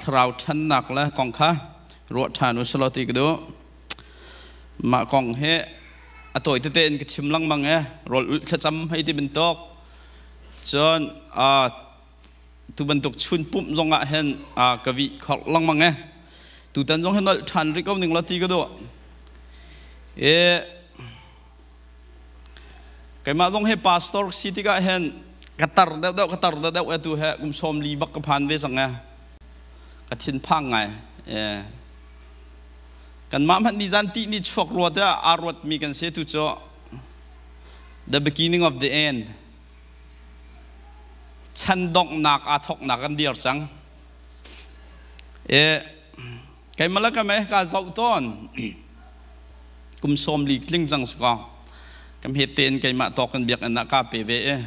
Thlarau ṭhannak le kong kha ruah ṭhan u selaw ti ka duh. Mah kong hi a tawi tete in ka chim lengmang i rawl ulh thlacam hei ti bantuk. Cun tu bantuk chun pumh zong ah hin ka vih khorh lengmang i tutan zong hi nolh ṭhan rih ko ning law ti ka duh. I Keimah zong hi pastor si tikah hin ka tar deuhdeuh ka tar deuhdeuh atu he kum 40 bak ka phan ve cang e. Ka thinphang ngai. E. Kanmah hmanh nih zan ti ni chuak rua tiah aa ruatmi kan si tu cu the beginning of the end. Chan donghnak aa thawknak kan dir cang. E. Keimah le keimah ka zoh tawn. Kum 40 tling cang si kaw. Kam he tein keimah tawk in biakinn ah ka pe ve i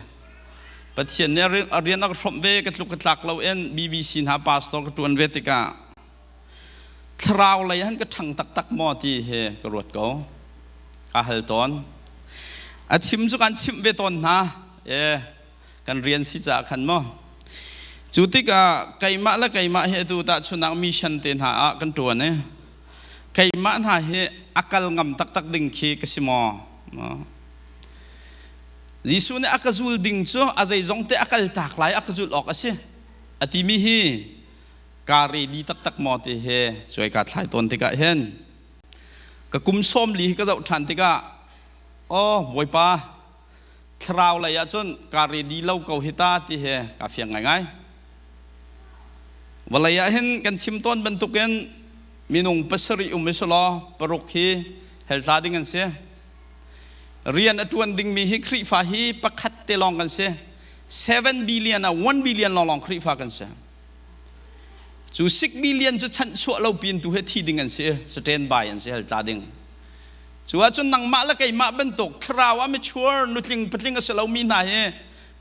Pathian nih a rian a ka hrawmh ve ka tluk ka tlak lo in BBC hna pastor ka ṭuan ve tikah thlarau lei han ka ṭhang taktak maw ti hi ka ruat ko. Ka hal tawn. A chim cu kan chimh ve tawn hna. E, kan rian si caah khan maw cu tikah keimah le keimah hi atu tahchunak mission te hna ah kan ṭuan i keimah hna hi a kal ngam taktak ding khi ka si maw? Jesuh nih a ka zul ding cu a zeizong te a kal tak lai a ka zulh awk a si a timi hi kaa ready taktak maw ti hi cuai kaa thlai tawn tikah hin ka kum 40 hi ka zoh ṭhan tikah aw Bawipa Thlarau lei ahcun kaa ready lo ko hi ta ti hi kaa fiang ngaingai. Vawlei ah hin kan chim tawn bantukin minung pasarih um i selaw paruk hi heltla ding an si. Rian a ṭuan dingmi hi Khrihfa hi pakhat te lawng kan si. 7 billion ah 1 billion lawnglawng Khrihfa kan si. Cu 6 billion cu chanhchuah lo pin tu he thi ding an si. Stand by an si heltla ding. Cu ahcun nangmah le keimah bantuk thlarau ah mature nutling patling a si lomi hna hi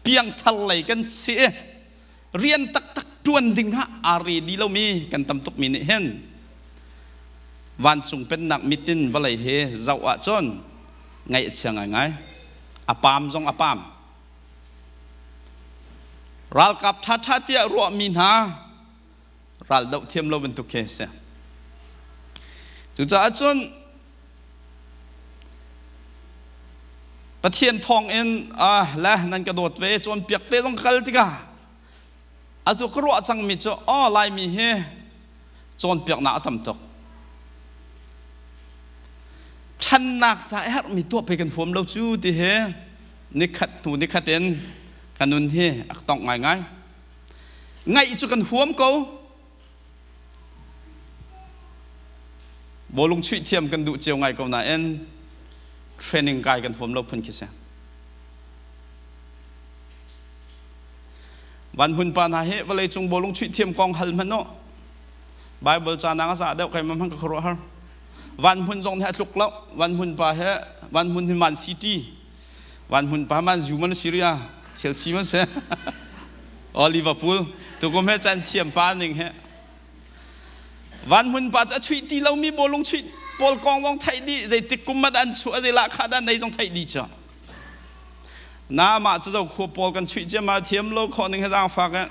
piangthar lei kan si i rian taktak ṭuan ding ah aa ready lomi kan tam tukmi nih hin vancung pennak mit in vawlei hi zoh ahcun ngaih a chia ngaingai. A paam zong a paam. Ralkap ṭhaṭha tiah ruahmi hna ral doh thiam lo bantuk khi a si. Cucaah cun Pathian thawngin le nan ka dawt ve cawnpiak te zong kal tikah atu ka ruah cangmi cu aw Laimi hi cawnpiaknak a tam tuk. Ṭhannak ca i herhmi tuah pei kan huam lo cu ti hi nikhat hnu nikhat in ka nun hi a ka tongh ngaingai. Ngaih cu kan huam ko. Bawlung chuih thiam kan duh cio ngai ko nain training kai kan huam lo phun khi si. Van hun pa hna hi vawleicung bawlung chuih thiam kong hal hmanh u. Bible ca nang a za deuh kai mam ka khuaruah har. Van hmun zong nih a tluk lo. Van hmun pa he van hmun hi Man City Van hmun pa man zu man Syria Chelsea man se o Liverpool tukum he chan thiam pa ning he van hmun pa cu a chuih ti lomi bawlung chuih pawl kong zong theih dih zeitik kum mat an chuah zei lah kha dan nei zong theih dih cu na mah cu zo khua pawl kan chuih cia ma thiam lo kho ning he zaang fak e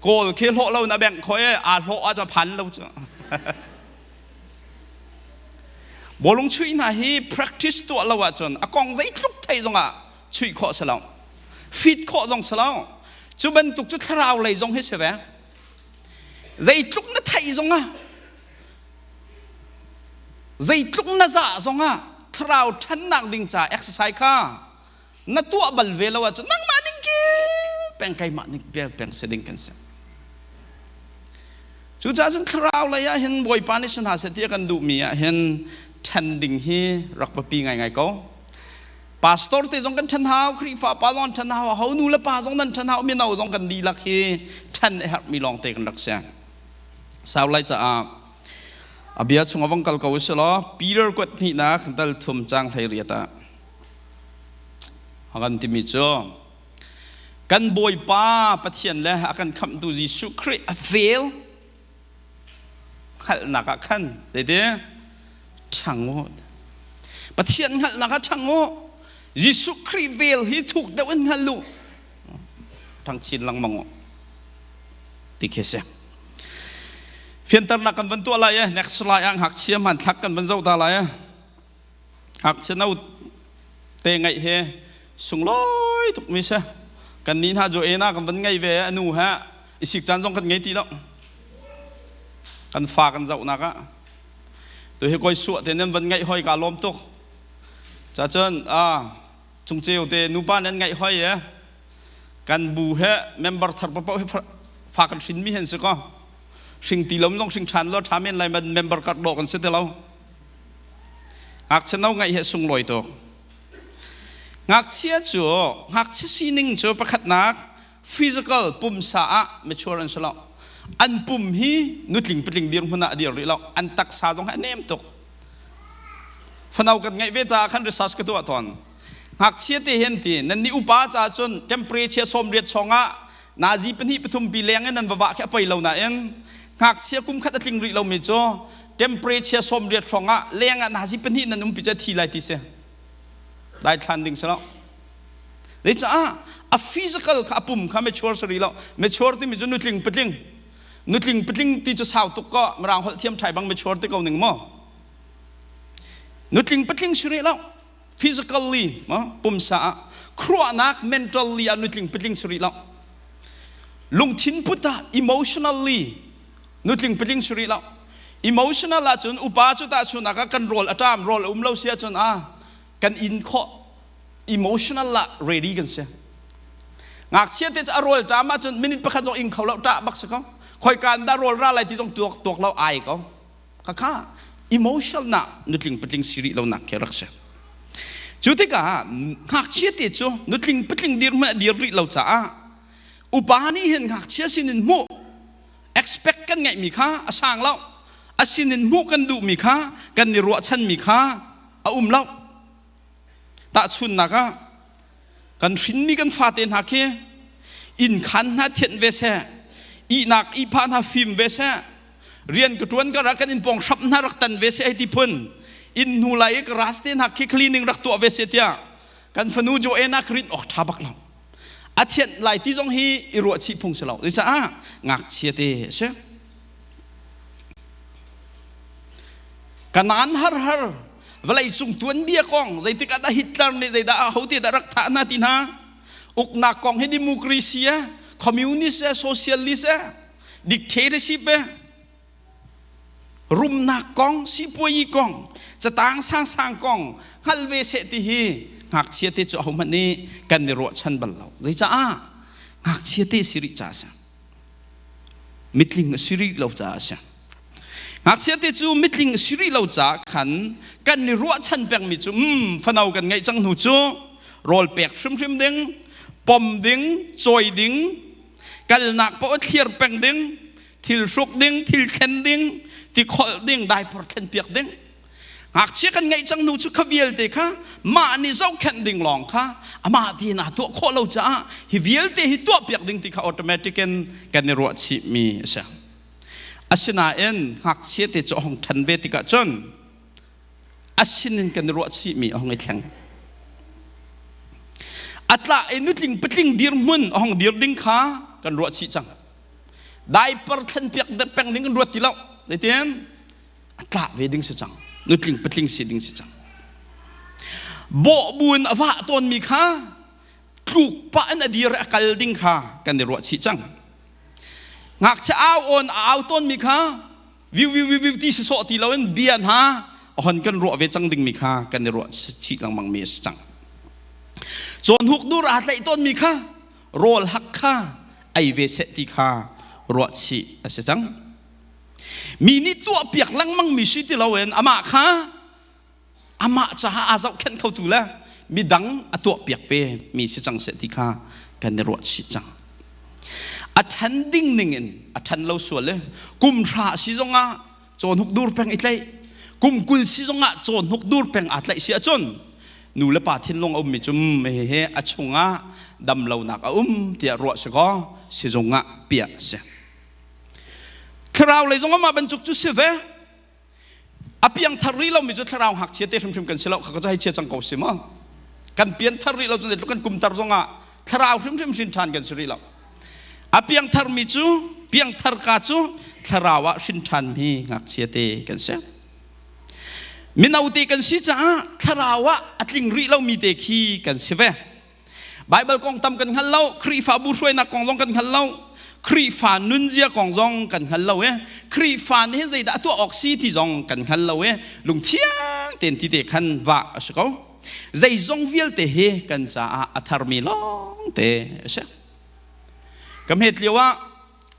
kawl khi hlawh lo na bengh kho e aa hlawh a cu phan lo cu Bawlung chuih hna hi practice tuah lo ahcun a kong zeitluk theih zongah chuih khawh si lo. Fit khawh zong si lo. Cu bantuk cu thlarau lei zong hi si ve. Zeitluk na theih zongah zeitluk na zah zongah thlarau ṭhannak ding ca exercise kha na tuah bal ve lo ahcun nangmah ning ki peng keimah ning peng si ding kan si. Cucaah cun thlarau lei ah hin Bawipa nih si hna seh ti a kan duhmi ah hin ṭhen ding hi rak biapi ngaingai ko. Pastor te zong kan ṭhen hau, Khrihfa pa zong an ṭhen hau, ho nu le pa zong nan ṭhen hau, mino zong kan dihlak hi ṭhen a herhmi lawng te kan rak si. Sau lai caah a bia chung a vong kal ko usih law Peter kuat hnihnak dal thum cang 18 ah a kan timi cu kan Bawipa Pathian le a kan khamhtu Jesuh Khrih a vel hngalhnak ah khan zeiti ṭhang u Pathian hngalhnak ah ṭhang u Jesuh Khrih vel hi thuk deuh in hngal u ṭhang chin lengmang u ti khi si. Fianternak kan van tuah lai e. Next slide ah ngakchia hmanthlak kan van zoh ta lai e. Ngakchia no te ngaih he sunglawi tuk mi si. Kan nih hna cu ena kan van ngei ve anu he isik caan zong kan ngei ti lo. Kan fa kan zohnak ah. Tu hi koi suah te nan van ngaih hoi ka lawm tuk. Ca cun a cungceu te nupa nan ngaih hoi e. Kan bu he member thar paoh hi fa kan hrin mi hen si ko. Hring ti lo zong hring ṭhan lo ṭha men lai man member kar dawh kan si ti lo. Ngakchia no ngaih he sunglawi tuk. Ngakchia cu ngakchia sining cu pakhatnak physical pumsa ah mature an si lo. An pum hi nutling patling dirhmun ah a dir rih lo. An taksa zong hi a nem tuk. Fano kan ngeih ve ta khan research ka tuah tawn. Ngakchia te hian ti nan nih upa caah cun temperature 80 chungah nazi pahnih pathum pi leng in nan va vah khi a poi lo nain ngakchia kum khat a tling rih lomi cu temperature 80 hrawng ah leng ah nazi pahnih nan um pi cu thi lai ti si dai thlan ding si lo Zeicah a physical kha a pum kha mature si rih lo mature timi cu nutling patling nutling patling ti cu sau tuk ko mirang holh thiam ṭhai bang mature ti ko ning maw nutling patling si rih lo physically pumsa ah khuaruahnak mentally ah nutling patling si rih lo lungthin put ah emotionally nutling patling si rih lo emotional ahcun upa cu tahchunak ah kan rawl a ṭam rawl a um lo si ahcun ah kan in khawh emotional ah ready kan si ngakchia te cu a rawl ṭam ahcun minute pakhat zong ing kho lo ṭah bak si ko khoika in dah rawl ra lai ti zong tuak tuak lo ai ko Khakha emotional na nutling patling si rih lo nak khi rak si. Cu tikah ngakchia te cu nutling patling dir hmanh a dir rih lo caah upa nih hin ngakchia sinin hmuh expect kan ngeihmi kha a sang lo. A sinin hmuh kan duhmi kha kan i ruahchanmi kha a um lo. Tahchunhnak ah kan hrinmi kan fate hna khi inn khan hna thianh ve seh, ihnak ihphah hna fim ve seh, rian ka ṭuan kar ah kan inn pawng hrap hna rak tan ve seh hei ti phun inn hnu lai i ka ras te hna khi cleaning rak tuah ve seh tiah kan fanu Joanna ka rinh awk ṭha bak lo a thianh lai ti zong hi i ruah chih phung si lo zeicah ngakchia te a si kanaan har har vawlei cung tuanbia kong zeitik ah dah Hitler nih zeidah a hote dah rak thah hna ti hna uknak kong hi democracy eh communist eh socialist eh dictatorship eh rumnak kong sipuayi kong catang sangsang kong hngal ve seh ti hi ngakchia te cu ahohmanh nih kan i ruahchan bal lo zeicaah ngakchia te si rih caah a si mitling a si rih lo caah a si ngakchia te cu mitling a si rih lo caah khan kan i ruahchan pengmi cu um fano kan ngeih cang hnu cu rawl pek hrimhrim ding pom ding cawi ding kalnak paoh thlir peng ding thil hruk ding thil thlen ding ti kholh ding diaper thlen piak ding ngakchia kan ngeih cang hnu cu kha vialte kha mah nih zohkhenh ding lawng kha amah tiin aa tuah khawh lo caah hi vialte hi tuah piak ding ti kha automatic in kan i ruah chih mi a si asinain ngakchia te cu a hong ṭhan ve tikah cun a sinin kan i ruahchihmi a hong i thleng. A tlah i nutling patling dirhmun a hong dir ding kha kan ruahchih cang. Diaper thlen piak peng ding kan ruat ti lo. Zeitin? A tlah ve ding si cang. Nutling patling si ding si cang. Bawh bu in a vah tawnmi kha tluk pah in a dir a kal ding kha kan i ruahchih cang. Ngakchia au awn a au tawnmi kha viu viu viu viu ti sawsawh ti loin bia hna a hon kan ruah ve cang dingmi kha kan i ruah chih lengmang mi a si cang. Cawn huk dur aa tlaih tawnmi kha rawl hak kha ei ve seh ti kha ruah chih a si cang. Mi nih tuah piak lengmang mi si ti loin amah kha amah caah aa zohkhenh khotu le midang a tuahpiak ve mi si cang seh ti kha kan i ruah chih cang. A ṭhan ding ning in a ṭhan lo sual i kum hra a si zongah cawnhuk dur peng i tlaih kum 20 si zongah cawnhuk dur peng aa tlaih si ahcun nu le pa thinlung a ummi cu hehe a chungah damlonak a um tiah ruah si kaw sizung ah piah a si. Thlarau lei zong amah bantuk cu si ve. A piangthar rih lomi cu thlarau ngakchia te hrimhrim kan si lo kha ka hei chia cang ko si maw kan pianthar rih lo cu zeitluk kan kumtar zongah thlarau hrimhrim hrin ṭhan kan si rih lo a piangthar mi cu piangthar ka cu thlarau ah hrin ṭhanmi ngakchia te kan si. Mino te kan si caah thlarau ah a tling rih lomi te khi kan si ve. Baibal kong tam kan hngal lo, Khrihfabu hruainak kong zong kan hngal lo, Khrihfa nunzia kong zong kan hngal lo e. Khrihfa nih hin zeidah a tuah awk si ti zong kan hngal lo e. Lungthiang tein ti te khan vah a si ko. Zeizong vialte hi kan caah a tharmi lawng te a si. Ka hmet lio ah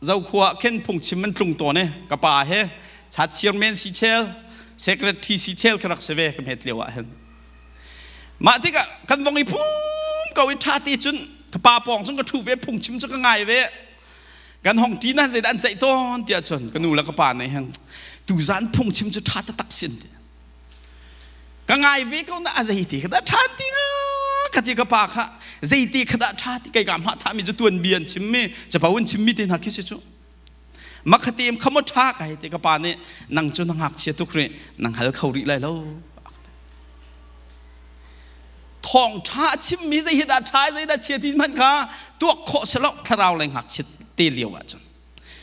Zokhua ah khin phungchim an tlung tawn i ka pa he chat chairman si chel, secretary si chel ka rak si ve ka hmet lio ah hin. Mah tikah kan vong i phum ko i ṭha te cun ka pa pawng cun ka ṭhu ve phungchim cu ka ngai ve. Kan hong ṭi nan zeidah an ceih tawn tiah cun ka nu le ka pa nih hin tuzan phungchim cu ṭha taktak sin ti. Ka ngai ve ko na a zeiti kha dah ṭha ti nga ka ti ka pa kha zeiti kha dah ṭha ti kai ka hma thami cu tuanbia an chimmi capo an chimmi te hna khi si cu. Makhatem kha maw ṭha ka hei ti ka pa nih nang cu na ngakchia tuk rih nang hal kho rih lai lo. Thawngṭha a chimmi zei hi dah ṭha zei dah chia ti hmanh kha tuak khawh si lo thlarau lei ngakchia te lio ahcun.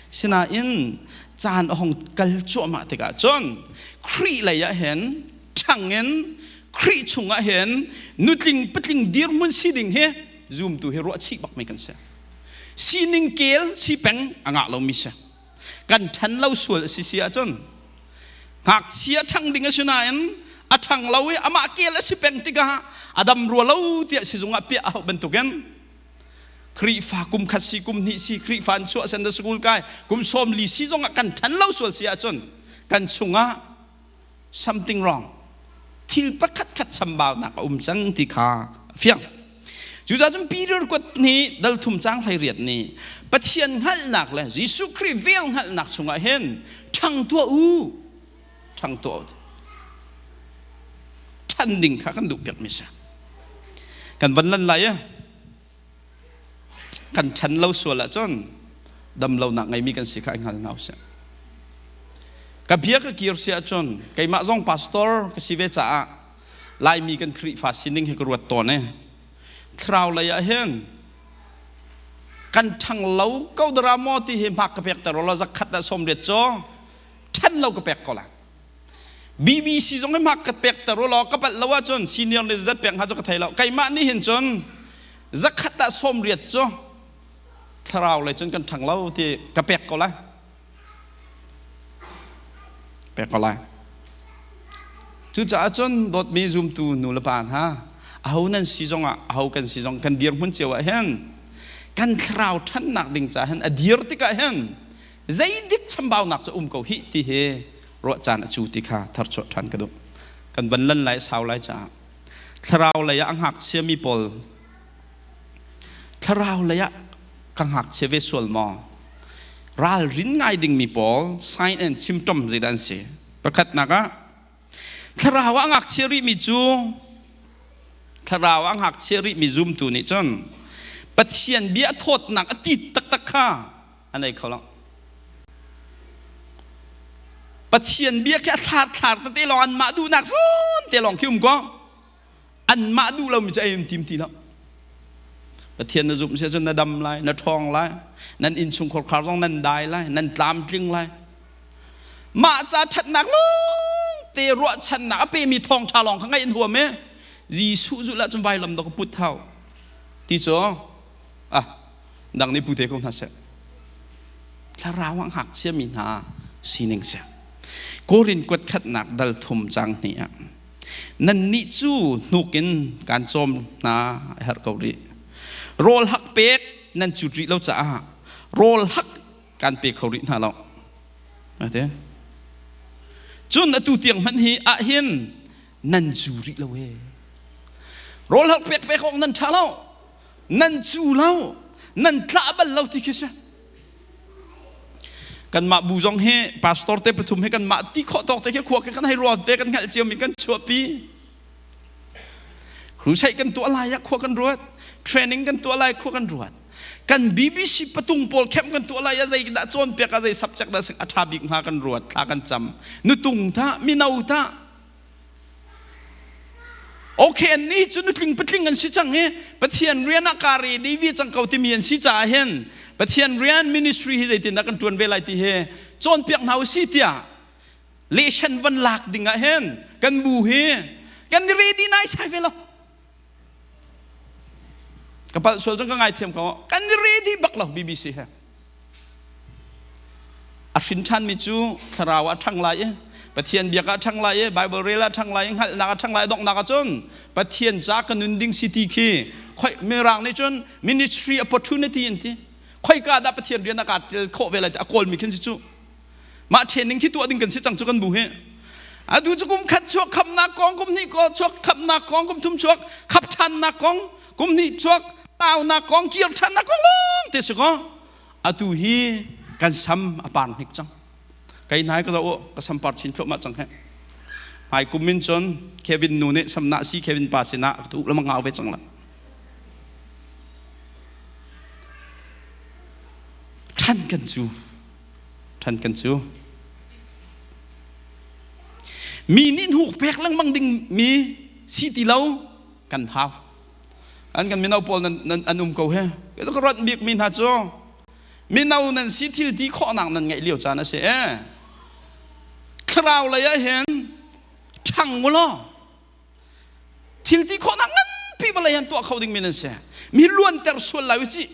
Sinain caan a hong kal cuahmah tikah cun Khrih lei ah hin ṭhang in Khrih chungah hin nutling patling dirhmun si ding hi zumtu hi ruah chih bakmi kan si. Sining kel si peng a ngah lomi si. Kan ṭhan lo sual a si si ahcun ngakchia ṭhang ding a si nain a ṭhang lo i amah kel a si peng tikah a dam rua lo tiah sizung ah piah a hauh bantukin Khrihfa kum khat si kum hnih si Khrihfa an chuah Sunday school kai kum 40 si zongah kan ṭhan lo sual si ahcun kan chungah something wrong thil pakhat khat chambaunak a um cang ti kha a fiang. Cucaah cun Peter kuat nih dal thum cang 18 nih Pathian hngalhnak le Jesuh Khrih vel hngalhnak chungah hin ṭhang tuah u ṭhang tuah u ṭhan ding kha kan duh piakmi si kan van lan lai Kan ṭhan lo sual ahcun damlonak ngeimi kan si kha i hngal hna usih. Ka bia ka kir si ahcun keimah zong pastor ka si ve caah Laimi kan Khrihfa sining hi ka ruat tawn i thlarau lei ah hin kan ṭhang lo ko dara maw ti hi hmak ka pek ter law zakhat ah 80 cu ṭhan lo ka pek ko la. BBC zong hi hmak ka pek ter law ka palh lo ahcun senior nih zat pek hnga cu ka thei lo. Keimah nih hin cun zakhat ah 80 cu thlarau lei cun kan ṭhang lo ti ka pek ko lai. Pek ko lai. Cucaah cun dawtmi zumtu nu le pa hna aho nan si zongah aho kan si zong kan dirhmun cio ah hin kan thlarau ṭhannak ding caah hin a dir tikah hin zeidik chambaunak cu um ko hih ti hi ruah caan a cu ti kha tharchuah ṭhan ka duh. Kan van lan lai sau lai caah thlarau lei ah a ngakchia mi pawl thlarau lei ah ka ngakchia ve sual maw? Ralrin ngai dingmi pawl sign and symptom zeidah an si? Pakhatnak ah thlarau ah ngakchia rihmi cu thlarau ah ngakchia rihmi zumtu nih cun Pathian bia thawtnak a tit taktak kha an ei kho lo. Pathian bia khi a thlar thlar tete lawng anmah duhnak zawn te lawng khi um ko. Anmah duh lomi cu ei um tim ti lo. Pathian na zumh si ahcun na dam lai, na ṭhawng lai, nan innchungkhar khar zong nan dai lai, nan tlamtling lai. Mah ca ṭhatnak lawng te ruahchannak a pemi thawngṭha lawng kha ngaih an huam i Jesuh zulh ahcun vailam dawh ka put hau ti cu ah dang nih pu te ko hna seh. Thlarau ah ngakchia mi hna sining si. Korin kuat khatnak dal thum cang hnih ah nannih cu hnuk in kaan cawm hna a herh ko rih. Rawl hak pek nan cut rih lo caah rawl hak kan pe kho rih hna lo. Ate. Cun atu tiang hmanh hi ah hin nan cu rih lo he. Rawl hak pek pek awk nan ṭha lo. Nan cu lo nan tlah bal lo ti khi si. Kanmah bu zong hi pastor te pathum hi kanmah ti khawh tawk te khi khua khi kan hei ruat ve kan hngalh cio mi kan chuahpi. Crusade kan tuah lai ah khua kan ruat. Training kan tuah lai khua kan ruat. Kan BBC patung pawl camp kan tuah lai ah zei dah cawnpiak ah zei subject dah a ṭha bik hnga kan ruat thla kan cam. Nutung tah mino tah. Okay, an nih cu nutling patling an si cang hi Pathian rian ah kaa ready ve cang ko timi an si caah hin Pathian rian ministry hi zeitindah kan ṭuan ve lai ti hi cawnpiak hna usih tiah leshan van lak ding ah hin kan bu hi kan i ready nai sai ve lo. Ka palh sual cun ka ngaithiam ko. Kan i ready bak lo BBC he. A hrin ṭhanmi cu thlarau ah a ṭhang lai i Pathian biak ah a ṭhang lai i Baibal rel ah a ṭhang lai i hngalhnak a ṭhang lai donghnak ah cun Pathian ca ka nun ding si ti khi khoi Mirang nih cun ministry opportunity an ti. Khoika dah Pathian rian ah kaa tel khawh ve lai ti a kawlmi khin si cu. Mah training khi tuah ding kan si cang cu kan bu hi. Atu cu kum khat chuak khamnak kong, kum hnih ko chuak khamnak kong, kum thum chuak khap ṭhannak kong, kum hnih chuak taunak kong, kir ṭhannak kong lawng te si ko. Atu hi kan sam a par hnik cang. Kei nai ka zoh ka sam par chin thluahmah cang he. Hmai kum in cun Kevin nu nih samnah si Kevin pa sinah ka tu lamang ngau ve cang la. Ṭhan kan cu. Ṭhan kan cu. Mi nih hnuk pek lengmang ding mi si ti lo kan hau. An kan mino pawl nan, nan an um ko he. Ka ruat bik mi hna cu mino nan si thil ti khawhnak nan ngeih lio caan a si e. Thlarau lei ah hin ṭhang u law thil ti khawhnak nganpi vawlei han tuah kho ding mi nan si. Mi luanter sual lai u cih.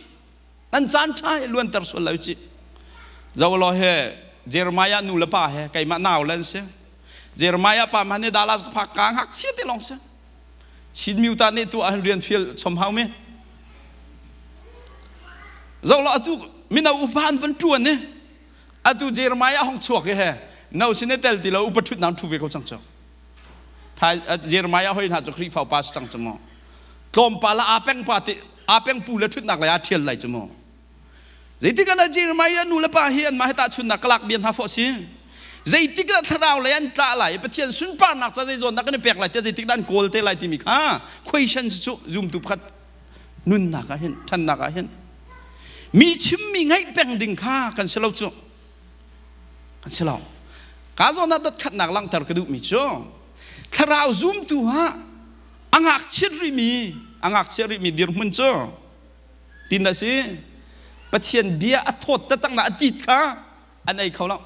Nan caan ṭha he luanter sual lai u cih. Zo law he Jeremiah nu le pa he keimah nau le an si. Jeremiah pa hmanh nih Dallas ka phak ka ngakchia te lawng si. Chin miuta nih tuah han rian fial chom hau mi. Zoh la atu mino upa an van tuan ni. Atu Jeremiah hong chuak hi he no sin tel ti lo upa thut nang thu ve ko cang cu. Thai Jeremiah hoi hna cu Khrihfa upa si cang cu mu. Tlawmpal ah aa peng pa ti aa peng pu le thutnak lei ah thial lai cu mu. Zeitik ah Jeremiah nu le pa hi anmah he tahchunnak ka lak bia hna fawh si. Zeitik dah thlarau lei an tlah lai, Pathian sunparnak ca zeizawnnak kan i pek lai tiah zeitik dah an kawl te lai timi kha question cu zumtu pakhat nunnak ah hin ṭhannak ah hin mi chimmi ngaih peng ding kha kan si lo cu kan si lo. Ka zawn ah dotkhatnak langhter ka duhmi cu thlarau zumtu ah a ngakchiat rihmi a ngakchia rihmi dirhmun cu tin a si Pathian bia a thawt taktak na a tit kha an ei kho lo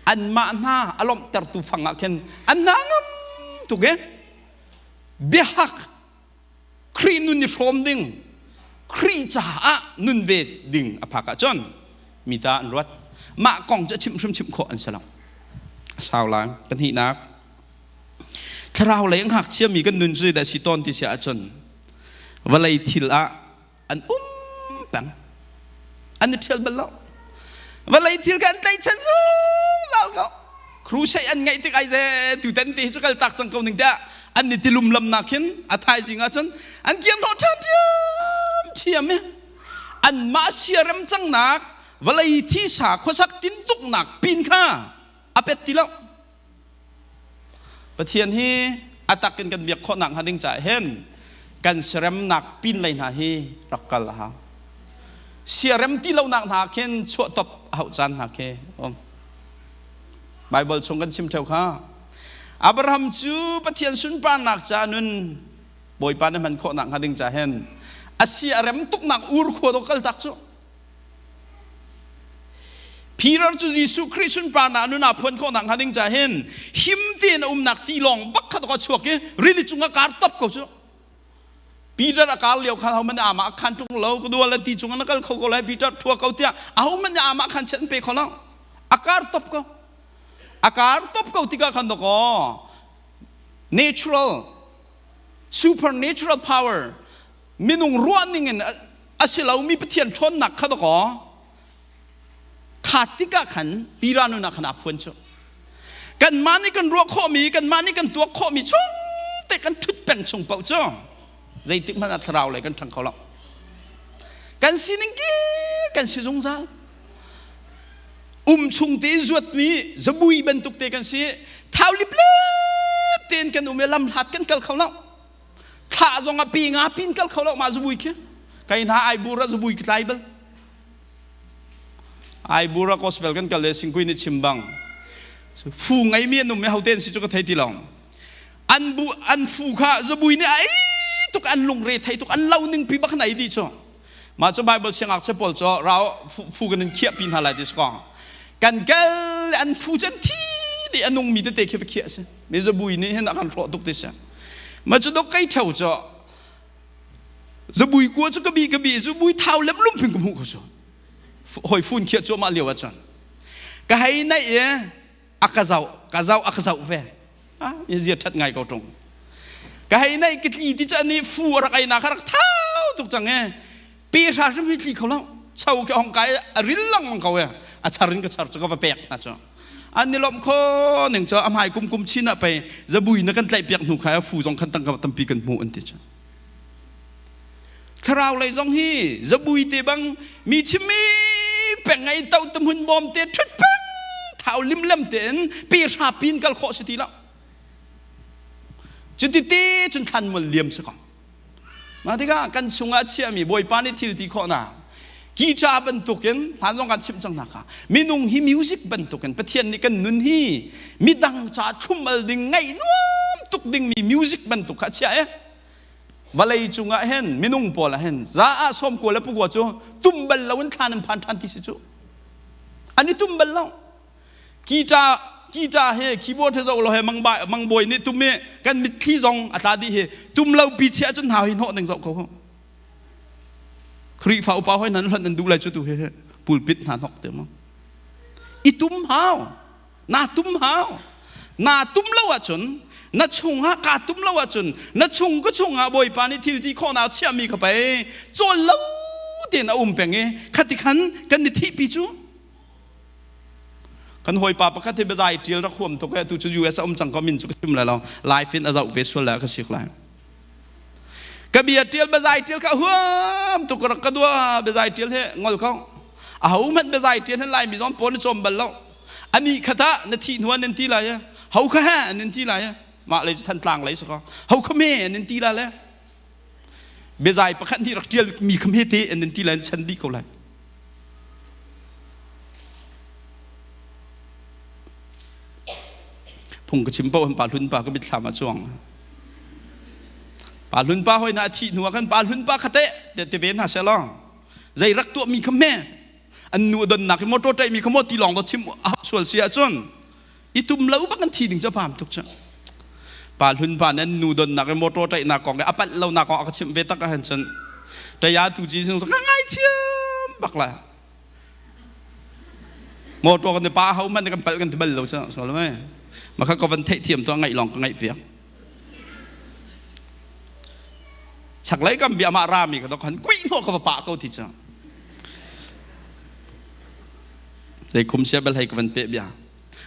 anmah hna a lawmhtertu fang ah khin an hna ngam tuk e biahak Khrih nun i hrawm ding Khrih caah nun ve ding a phak ahcun mi ta an ruat mah kong cu a chimh hrim chimh khawh an si lo sau lai pahnihnak thlarau lei ngakchia mi kan nun cu dah si tawn ti si ahcun vawlei thil ah an um peng an i ṭhial bal lo vawlei thil kha an tlaihchan zungzal ko crusade an ngeih tik ai ze tutan te hi cu kal tak cang ko ning tiah an ni tilum lam nak hin a thaizing ah cun an kir hnawh ṭhiam ṭhiam i anmah siarem cangnak vawlei thisa khuasak tintuknak pin kha a pet ti lo Pathian hi a tak in kan biak khawhnak hnga ding caah hin kan siaremnak pin lei hna hi rak kal a hau. Siarem ti lonak hna khin chuah top a hauh caan hna khi um. Bible chung kan chim theo kha. Abraham cu Pathian sunparnak ca nun Bawipa na hman khawhnak hnga ding ca hin a sia rem tuknak ur khua do kal tak cu Peter cu Jesuh Khrih sunparnak nun aa phuan khawhnak hnga ding ca hin him tein a umnak tilawng bak kha a chuak i rili cungah kar top ko cu. Peter a kar lio khan ahohmanh nih amah a khan ṭung lo ka dua le ti cungah na kal kho ko lai Peter ṭhua ko tiah ahohmanh nih amah khan chiat an pe kho lo. A kar top ko. A kar top ko tikah khan dawkaw natural supernatural power minung ruahning in a si lomi Pathian ṭhawnnak kha dawkaw kha tikah khan pira nun ah khan aa phuan cu kanmah nih kan ruah khawhmi kanmah nih kan tuak khawhmi chung te kan ṭhut peng chung paoh cu zeitik hmanh ah thlarau lei kan ṭhang kho lo kan sining ki kan si zungzal um chung te zuatmi zabui bantuk te kan si thau liplep tein kan um i lamhlat kan kal kho lo thla zong a pi nga pin kal kho lo ma zubui khi kai hna ai bur a zubui ki tlai bal ai bur a gospel kan kal le singkui ni chim bang fu ngei mi an um mi hoten si chu ka thei ti long. An bu an fu kha zabui nih a ei tuk an lungre thei tuk an lo ning pi bak an ei dih cu. Mah cu Bible siangngakchia pawl cu rau fu kan in khiah pi hna lai ti si ko. Kan kal an fu cu an thi dih a nungmi tete khi va khiah a si. Mi zabui nih hin a kan hrawh tuk ti si. Mah cu dok kei theo cu zabui kua cu ka bi ka bi zabui thau lem lum pin ka hmuh ko cu. Hoi fun khiah cuahmah lio ah cun ka hei naih i a ka zoh ka zoh a ka zoh ve ah zia ṭhat ngai ko ṭung ka hei naih ka tli ti cu ani fu a rak ei na kha rak thau tuk cang e pe hra hrim hi tli kho lo cho ke hong kai a ril lengmang ko e a char in ka char cu ka va pek hna cu an ni lawm kho ning cu a hmai kum kum chin ah pei zabui na kan tlaih piak hnu kha fu zong khan tangka tampi kan hmu an ti cu Thlarau lei zong hi zabui te bang mi chimmi peng ngei to te hmun bawm te ṭhut peng thau limlem tein pe hra pin kal khawh si ti lo. Cuti te cun thlan mual liam si ko. Mah tikah kan chungah chiahmi Bawipa nih thil ti khawhnak guitar bantukin hlan zong kan chimh cang hna kha minung hi music bantukin Pathian nih kan nun hi midang ca thlum al ding ngaih nuam tuk dingmi music bantuk kha chia e Vawlei cungah hin minung pawl ah hin za ah sawm kua le pakua cu tum bal lo in thlan an phan ṭhan ti si cu. An i tum bal lo. Guitar guitar he keyboard he zoh lo he mangbawi nih tum i kan mitthli zong a tla dih hi tum lo pi chiah cun hau hi hnawh ding zoh ko. Khrihfa upa hoi nan hlonh nan duh lai cu tu hi pulpit hna hnok te mu. I tum hau. Naa tum hau. Naa tum lo ahcun na chungah kaa tum lo ahcun na chung ka chungah Bawipa nih thil ti khawhnak chiahmi kha pei cawl lo tein a um peng i khati khan kan i thihpi cu kan hawipa pakhat hi biazai ṭial rak huam tuk e tu cu US a um cang ko min cu ka chim lai lo live in a zoh ve sual le ka sik lai Ka bia ṭial biazai ṭial kha huam tuk rak ka dua biazai ṭial he ngol ko. Aho hmanh biazai ṭial hin Laimi zong pawl na cawm bal lo. Ani kha tah na thih hnu an in ti lai ho kha he an in ti lai mah lei cu Thantlang lei si ko. Ho kha me an in ti la le. Biazai pakhat nih rak ṭial mi kha me te an in ti lai na chan dih ko lai. Phung ka chim paoh hin pa hlun pa ka mitthlam ah cuang. Pa hlun pa hoi hna a thih hnu ah khan pa hlun pa kha teh te ve hna seh law zei rak tuahmi kha hme an nu a donnak hi motor ṭaihmi kha maw ti lawng dawt chim a sual si ahcun i tum lo bak an thi ding cu a pam tuk cu pa hlun pa nih an nu donnak i motor ṭaihnak kong i a palh lonak kong a ka chimh ve tak ahhin cun ṭaya tu ci ka ngaithiam bak la Motor kan pa ho man kan palh kan ti bal lo cu so lo mei makha ka van theih thiam to ngaih lawng ka ngaih piak chaklei kam bia mah rami ka dok han kui hno ka va pa ko ti cu lei kum sia bel hei ka van pe bia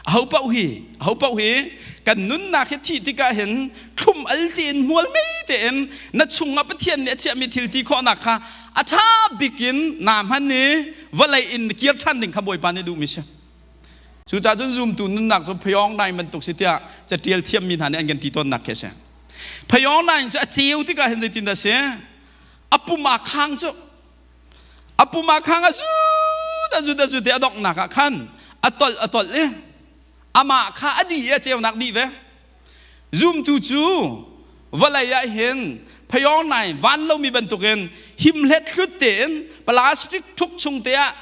Aho paoh hi, aho paoh hi kan nunnak hi thih tikah hin thlum al tein hmual ngei tein na chungah Pathian nih a chiahmi thil ti khawhnak kha a ṭha bik in naa hman i vawlei in na kir ṭhan ding kha Bawipa nih duhmi si. Cucaah cun zumtu nunnak cu phayawng nai bantuk si tiah caṭial thiammi hna nih an kan ti tawnnak khi a si. Phayawng nai cu a ceu tikah hin zeitindah a si? A pum aa khang cu A pum ah khang a zut a zut a zut i a donghnak ah khan a tolh a tolh i amah kha a dih i a ceunak dih ve. Zumtu cu vawlei ah hin phayawng nai van lomi bantukin himhlet hlut tein plastic thuk chung te ah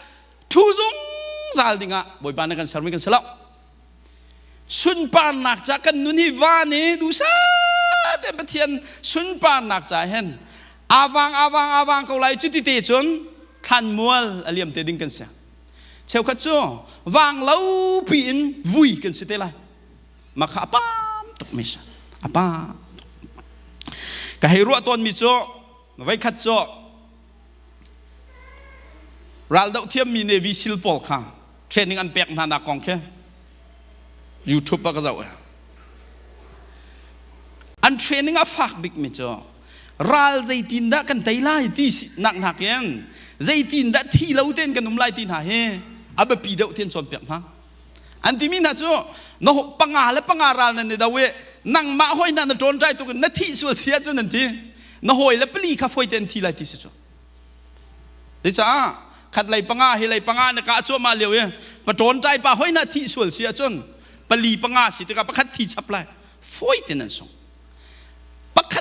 ṭhu zungzal dingah Bawipa nih kan sermi kan si lo. Sunparnak ca kan nun hi van i duhsah tein Pathian sunparnak ca hin awang awang awang ko lai cuti te cun thlanmual a liam te ding kan si. Cheukhat cu vang lo piin vui kan si te lai. Mah kha a pam tuk mi si. A pam tuk. Ka hei ruah tawnmi cu voikhat cu raldoh thiammi Navy SEAL pawl kha training an pek hna nak kong khi YouTube ah ka zoh. An training a fak bikmi cu ral zeitin dah kan tei lai ti nak nakin zeitin dah thi lo tein kan um lai ti hna hi a biapi deuh ti an cawnpiak hna. An timi hna cu na panga le panga ral nan i do i nangmah hoi hna na ṭawnṭai tuk in na thih sual si ahcun an ti na hawi le pali kha fawi tein thi lai ti si cu. Zeicah khat lei panga hi lei panga na kah cuahmah lio i paṭawnṭai pa hoi hna thih sual si ahcun pali panga si tikah pakhat thi chap lai fawi tein an sung.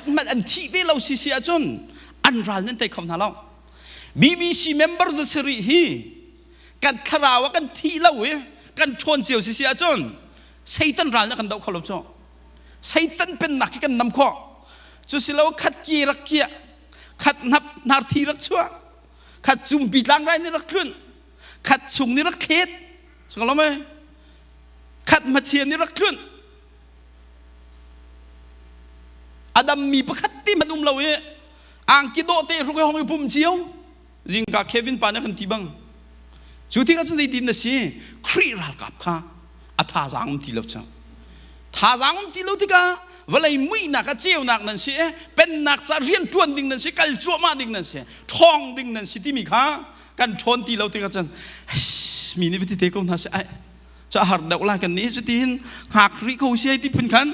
Pakhat hmanh an thih ve lo sisi ahcun an ral nan tei kho hna lo. BBC member zasarih hi kan thlarau ah kan thih lo i kan ṭhawn cio sisi ahcun Satan ral na kan doh kho lo cu. Satan pennak hi kan nam khawh. Cu si lo khat ki rak kiah, khat hnap hnar thi rak chuah, khat cumpi tlangrai nih rak tlunh, khat chung nih rak thlet, lo mei? Khat hmachia nih rak tlunh. A dammi pakhat ti hmanh um lo i angki dawh te hruk i hong i pum cio. Zingka Kevin pa nih a kan ti bang. Cu tikah cun zeitin na si? Khrih ralkap kha a thazaang um ti lo cu. Thazaang um ti lo tikah vawlei muihnak ah ceunak nan si i pennak ca rian ṭuan ding nan si, kal cuahmah ding nan si, ṭhawng ding nan si timi kha kan ṭhawn ti lo tikah cun mi nih va ti te ko hna seh ai cu a har deuh lai kan nih cuti hin hngak rih ko si ai ti phun khan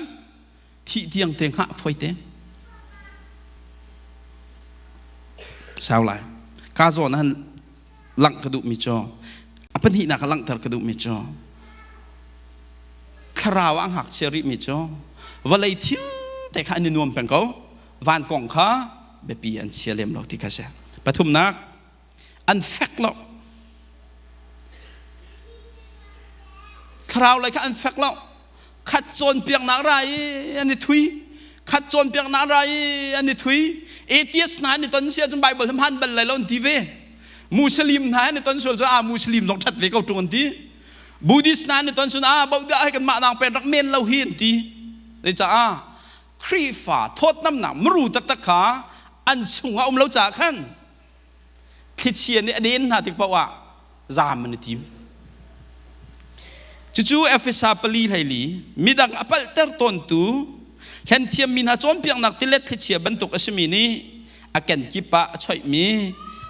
thih tiang te hngah foi te sau lai ka zawn han langh ka duhmi cu a pahnihnak ah langhter ka duhmi cu thlarau ah ngakchia rihmi cu vawlei thil te kha an i nuam peng ko van kong kha biapi an chia lem lo ti kha si pathumnak an fek lo thlarau lei kha an fek lo khat cawnpiaknak ra i an i thui khat cawnpiaknak ra i an i thui atheist hna an i ton si ahcun Bible hi hman bal lai lo an ti ve Muslim hna an i ton sual cu a Muslim zong that ve ko ṭung an ti Buddhist hna an i ton sual ah bodah hi kanmah nang pen rak men lo hi an ti caah Khrihfa thawtnamnak muru taktak kha an chungah um lo caah khan thlichia nih a den hna tik paoh ah zaam an i tim. Cucu Efesa pali hleili midang a palhter tawntu hlenthiammi hna cawnpiaknak tilet thlichia bantuk a simi nih a kenkip ah a choihmi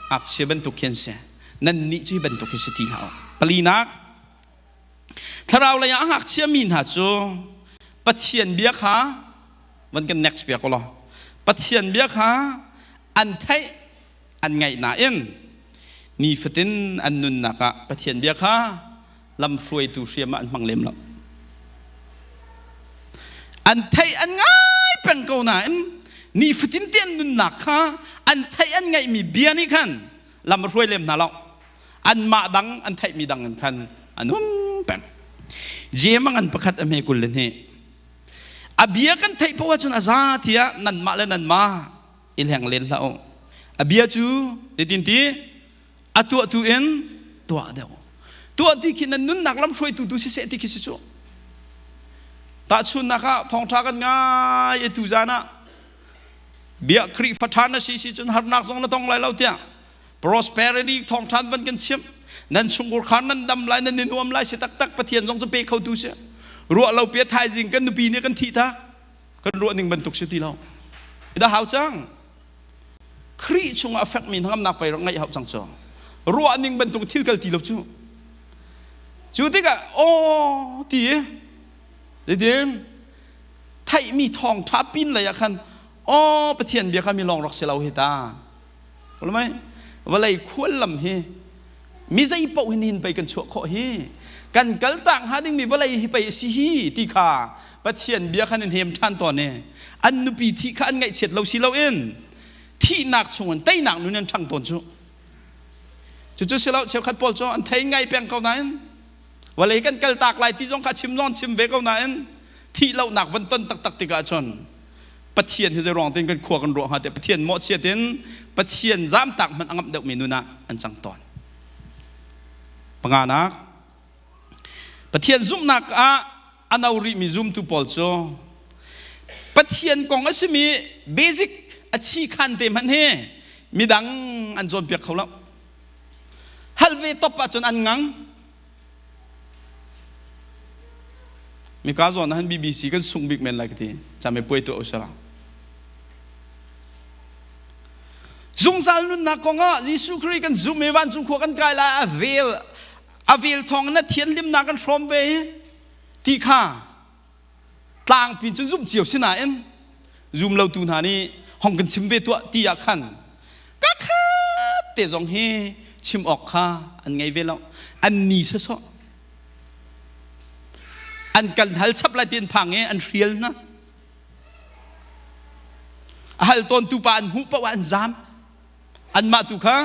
ngakchia bantuk khi an si. Nannih cu hi bantuk hi si ti hlah u. Palinak, thlarau lei ah a ngakchiami hna cu Pathian bia kha van kan next piak law Pathian bia kha an theih an ngaih nain nifatin an nunnak ah Pathian bia kha lamhruaitu hriam ah an hmang lem lo. An theih an ngai peng ko nain nifatin te an nunnak kha an theih an ngaihmi bia nih khan lam a hruai lem hna lo. Anmah dang an theihmi dang in khan an um peng. Jem a ngan pakhat a hme 22. A bia kan theih paoh ahcun a za tiah nanmah le nanmah i hleng len hlah u. A bia cu zeitin ti a tuahtu in tuah deuh. Tuah ti khi nan nunnak lam hruaitu tu siseh ti khi si cu. Tahchunhnak ah thawngṭha kan ngai i tu zan ah bia Khrihfa ṭha na si si cun harnak zong na tong lai lo tiah prosperity thawngṭha van kan chimh nan chungkhar khan nan dam lai nan i nuam lai si taktak Pathian zong cu pe kho tu si ruah lo pia thaizing kan nupi nih kan thih tak kan ruah ning bantuk si ti lo dah hau cang Khrih chungah a fekmi hnangamnak pei rak ngeih hau cang cu ruah ning bantuk thil kal ti lo cu cu tikah aw ti zeitin theihmi thawngṭha pin lei ah khan aw Pathian bia kha mi lawng rak si lo hi ta Mai vawlei khuallam hi mi zei paoh hin hin pei kan chuah khawh hi kan kal tak hnga dingmi vawlei hi pei a si hi ti kha Pathian bia khan in hem ṭhan tawn i an nupi thih kha an ngaihchiat lo si loin thihnak chungin teinak nun an ṭhang tawn cu cucu si lo cheukhat pawl cu an thei ngai peng ko nain vawlei kan kal tak lai ti zong kha chim zong chim ve ko nain thih lohnak van ton taktak tikah cun Pathian hi zei ruang tin kan khua kan ruah hnga tiah Pathian mawhchiat in Pathian zamtak hmanh a ngamh deuhmi nun ah an cang tawn. Panganak Pathian zumhnak ah a no rihmi zumtu pawl cu Pathian kong a simi basic a chi khan te hmanh hi midang an cawnpiak kho lo. Hal ve top ahcun an ngang. Mika zawn ah hin BBC kan sung bik men lai ka ti. Came puai tuah usila. Zungzal nunnak kong ah Jesuh Khrih kan zum i vancung khua kan kai lai a vel a vel thawng na thianhlimnak kan hrawm ve hi ti kha tlangpi cu zumh cio si nain zum lotu hna nih hong kan chim ve tuah ti ah khan ka khat te zong hi chim awk kha an ngei ve lo an ni sawsawh an kan hal chap lai ti an phang i an hrial hna. hal tawntu pa an hmuh paoh ah an zaam. Anmah tu kha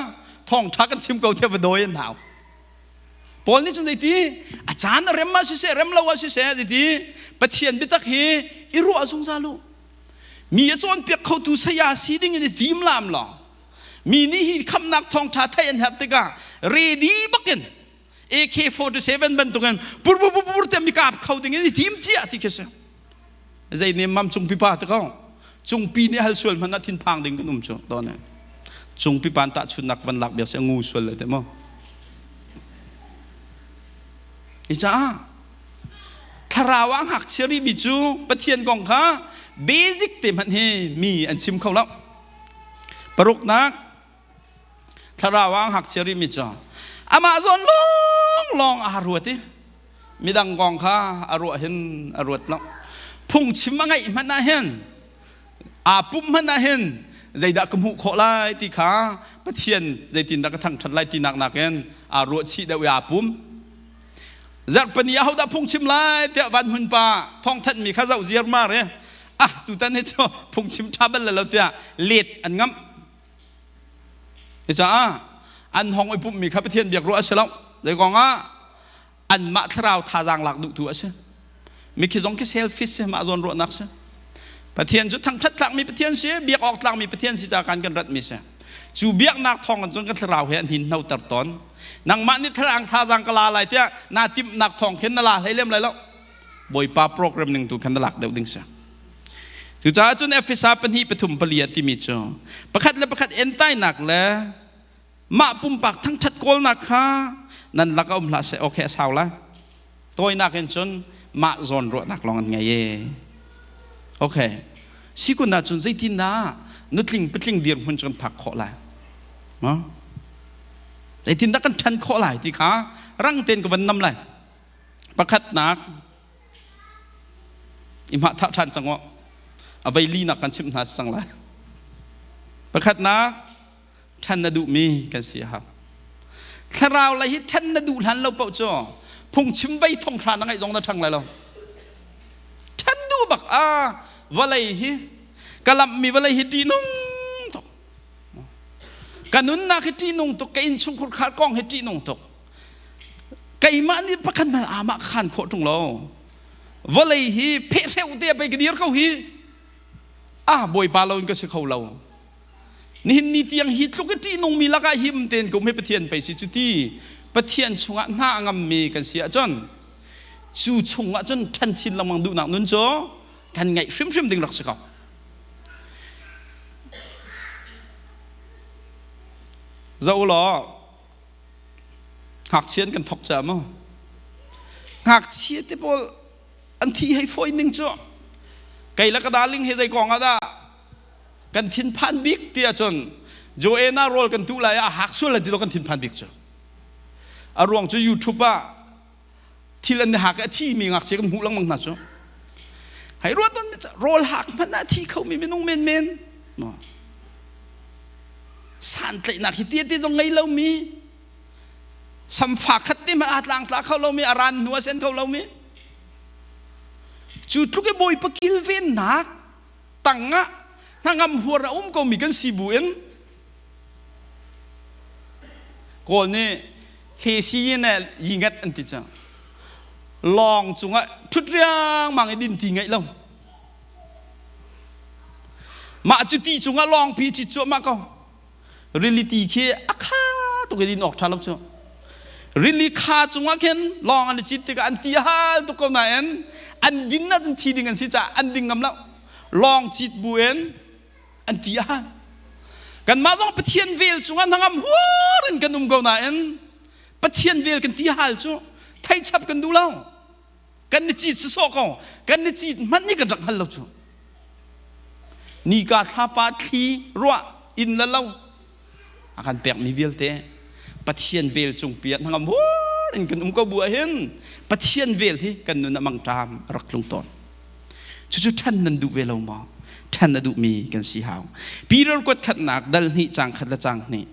thawngṭha kan chim ko tiah va dawi an hau. Paul nih cun zeiti a caan a rem ah siseh rem lo ah siseh zeiti Pathian biatak hi i ruah zungzal u. Mi a cawnpiak khotu saya si ding in i tim lam law mi nih hi khamnak thawngṭha theih an herh tikah ready bakin AK-47 bantukin pur pur pur pur te mi kap kho ding in i tim cia ti khi si. Zei ne mam cungpi pa te ko cungpi nih hal sual hmanh ah thinphang ding kan um cu to ne. Cungpi pan tah chunnak van lak biak se ngu sual le te mo. I caah thlarau ah ngakchia rihmi cu Pathian kong kha basic te hmanh hi mi an chim kho lo. Paruknak thlarau ah ngakchia rihmi cu amah zawn lawng lawng aa ruat i midang kong kha a ruah hin a ruat lo. Phungchim a ngaih hmanh ah hin aa pumh hmanh ah hin zeidah ka hmuh khawh lai ti kha Pathian zeitindah ka thangṭhat lai tinak nakin aa ruah chih deuh i aa pum. Zarhpini ahodah phungchim lai tiah van hmun pa thawngthanhmi kha zoh ziarmar i ah tutan hi cu phungchim ṭha bal lo tiah let an ngamh. Cucaah an hong i pumhmi kha Pathian biak ruah a si lo. Zei kong ah anmah thlarau thazaang lak duhtu a si. Mikhi zong khi selfish si mah zawn ruahnak si. Pathian cu thangṭhat tlakmi Pathian si, biak awk tlakmi Pathian si ca kan kan ratmi si. Cu biaknak thawng in cun kan thlarau he an hin hnoter tawn. Nangmah nih thlarang thazaang ka la lai tiah naa timhnak thawng khin na la hlei lem lai lo. Bawipa program ning tu khan na lak deuh ding si. Cucaah cun Efesa pahnih pathum pali ah timi cu pakhat le pakhat entainak le mah pumpak thangṭhat kawlnak kha nan lakah um hlah seh okay a sau lai tawinak in cun mah zawn ruahnak lawng an ngei e okay sikun ah cun zeitindah nutling patling dirhmun cu kan phak khawh lai ma zeitindah kan ṭhan khawh lai ti kha rang tein ka van nam lai pakhatnak i hmah thah ṭhan cang aw a vei linak kan chimh hna cang lai pakhatnak ṭhan na duhmi kan si a hau. Thlarau lei hi ṭhan na duh hlan lo paoh cu phungchim vei thong hra na ngaih zong na ṭhang lai lo. Ṭhan duh bak a vawlei hi ka lamhmi vawlei hi ṭihnung tuk. Ka nunnak hi ṭihnung tuk, ka innchungkhur khar kong hi ṭihnung tuk. Keimah nih pakhat hmanh amah khan khawh ṭung lo. Vawlei hi phehreuh te pei ka dir ko hi. Ah Bawipa lo in ka si kho lo. Nihin ni tiang hi tluk i ṭihnungmi lakah him tein ka um hi Pathian pei si cu ti Pathian chungah hna a ngammi kan si ahcun cu chungah cun ṭhan chin lengmang duhnak nun cu kan ngeih hrimhrim ding rak si ko. Zoh law ngakchia an kan thok ca mu ngakchia te pawl an thi hei fawi ning cu kei le ka darling he zei kong ah dah kan thinphan bik ti ahcun Joanna rawl kan tuh lai ah hak sual lai ti kan thinphan bik cu a ruang cu YouTube ah thil an hak a thi mi ngakchia kan hmuh lengmang hna cu hei ruat don rawl hak hmanh ah thi kho mi minung men men santlaihnak hi ti ti zong ngei lo mi samfa khat te hmanh aa tlangtla kho lo mi a ran hnu a sen kho lo mi cu tluk i bawipa kilvennak tangah hnangam huar a um komi kan si bu in Kawl nih hlesi yin le yingat an ti cu lawng cungah ṭhut riangmang i dinti ngeih lo mah cu ti cungah lawngpi cit cuahmah ko rili ti khi a kha tuk i din awk ṭha lo cu rili kha cungah khin lawng an i cit tikah an ti a hal tuk ko nain an din ahcun thi ding an si caah an ding ngam lo lawng cit bu in an ti a hal kanmah zong Pathian vel cungah hnangam huar in kan um ko nain Pathian vel kan ti hal cu theichap kan duh lo kan ni cit sawsawh ko kan ni cit hmanh nih kan rak hngal lo cu nika thlapa thli ruah inn le lo a kan pekmi vialte Pathian vel cungpi ah hnangam hur in kan um ko bu ahhin Pathian vel hi kan nun a mangṭam a rak tlung tawn cucu ṭhan nan duh ve lo maw ṭhan a duhmi kan si hau Peter kuat khatnak dal hnih cang khat le cang hnih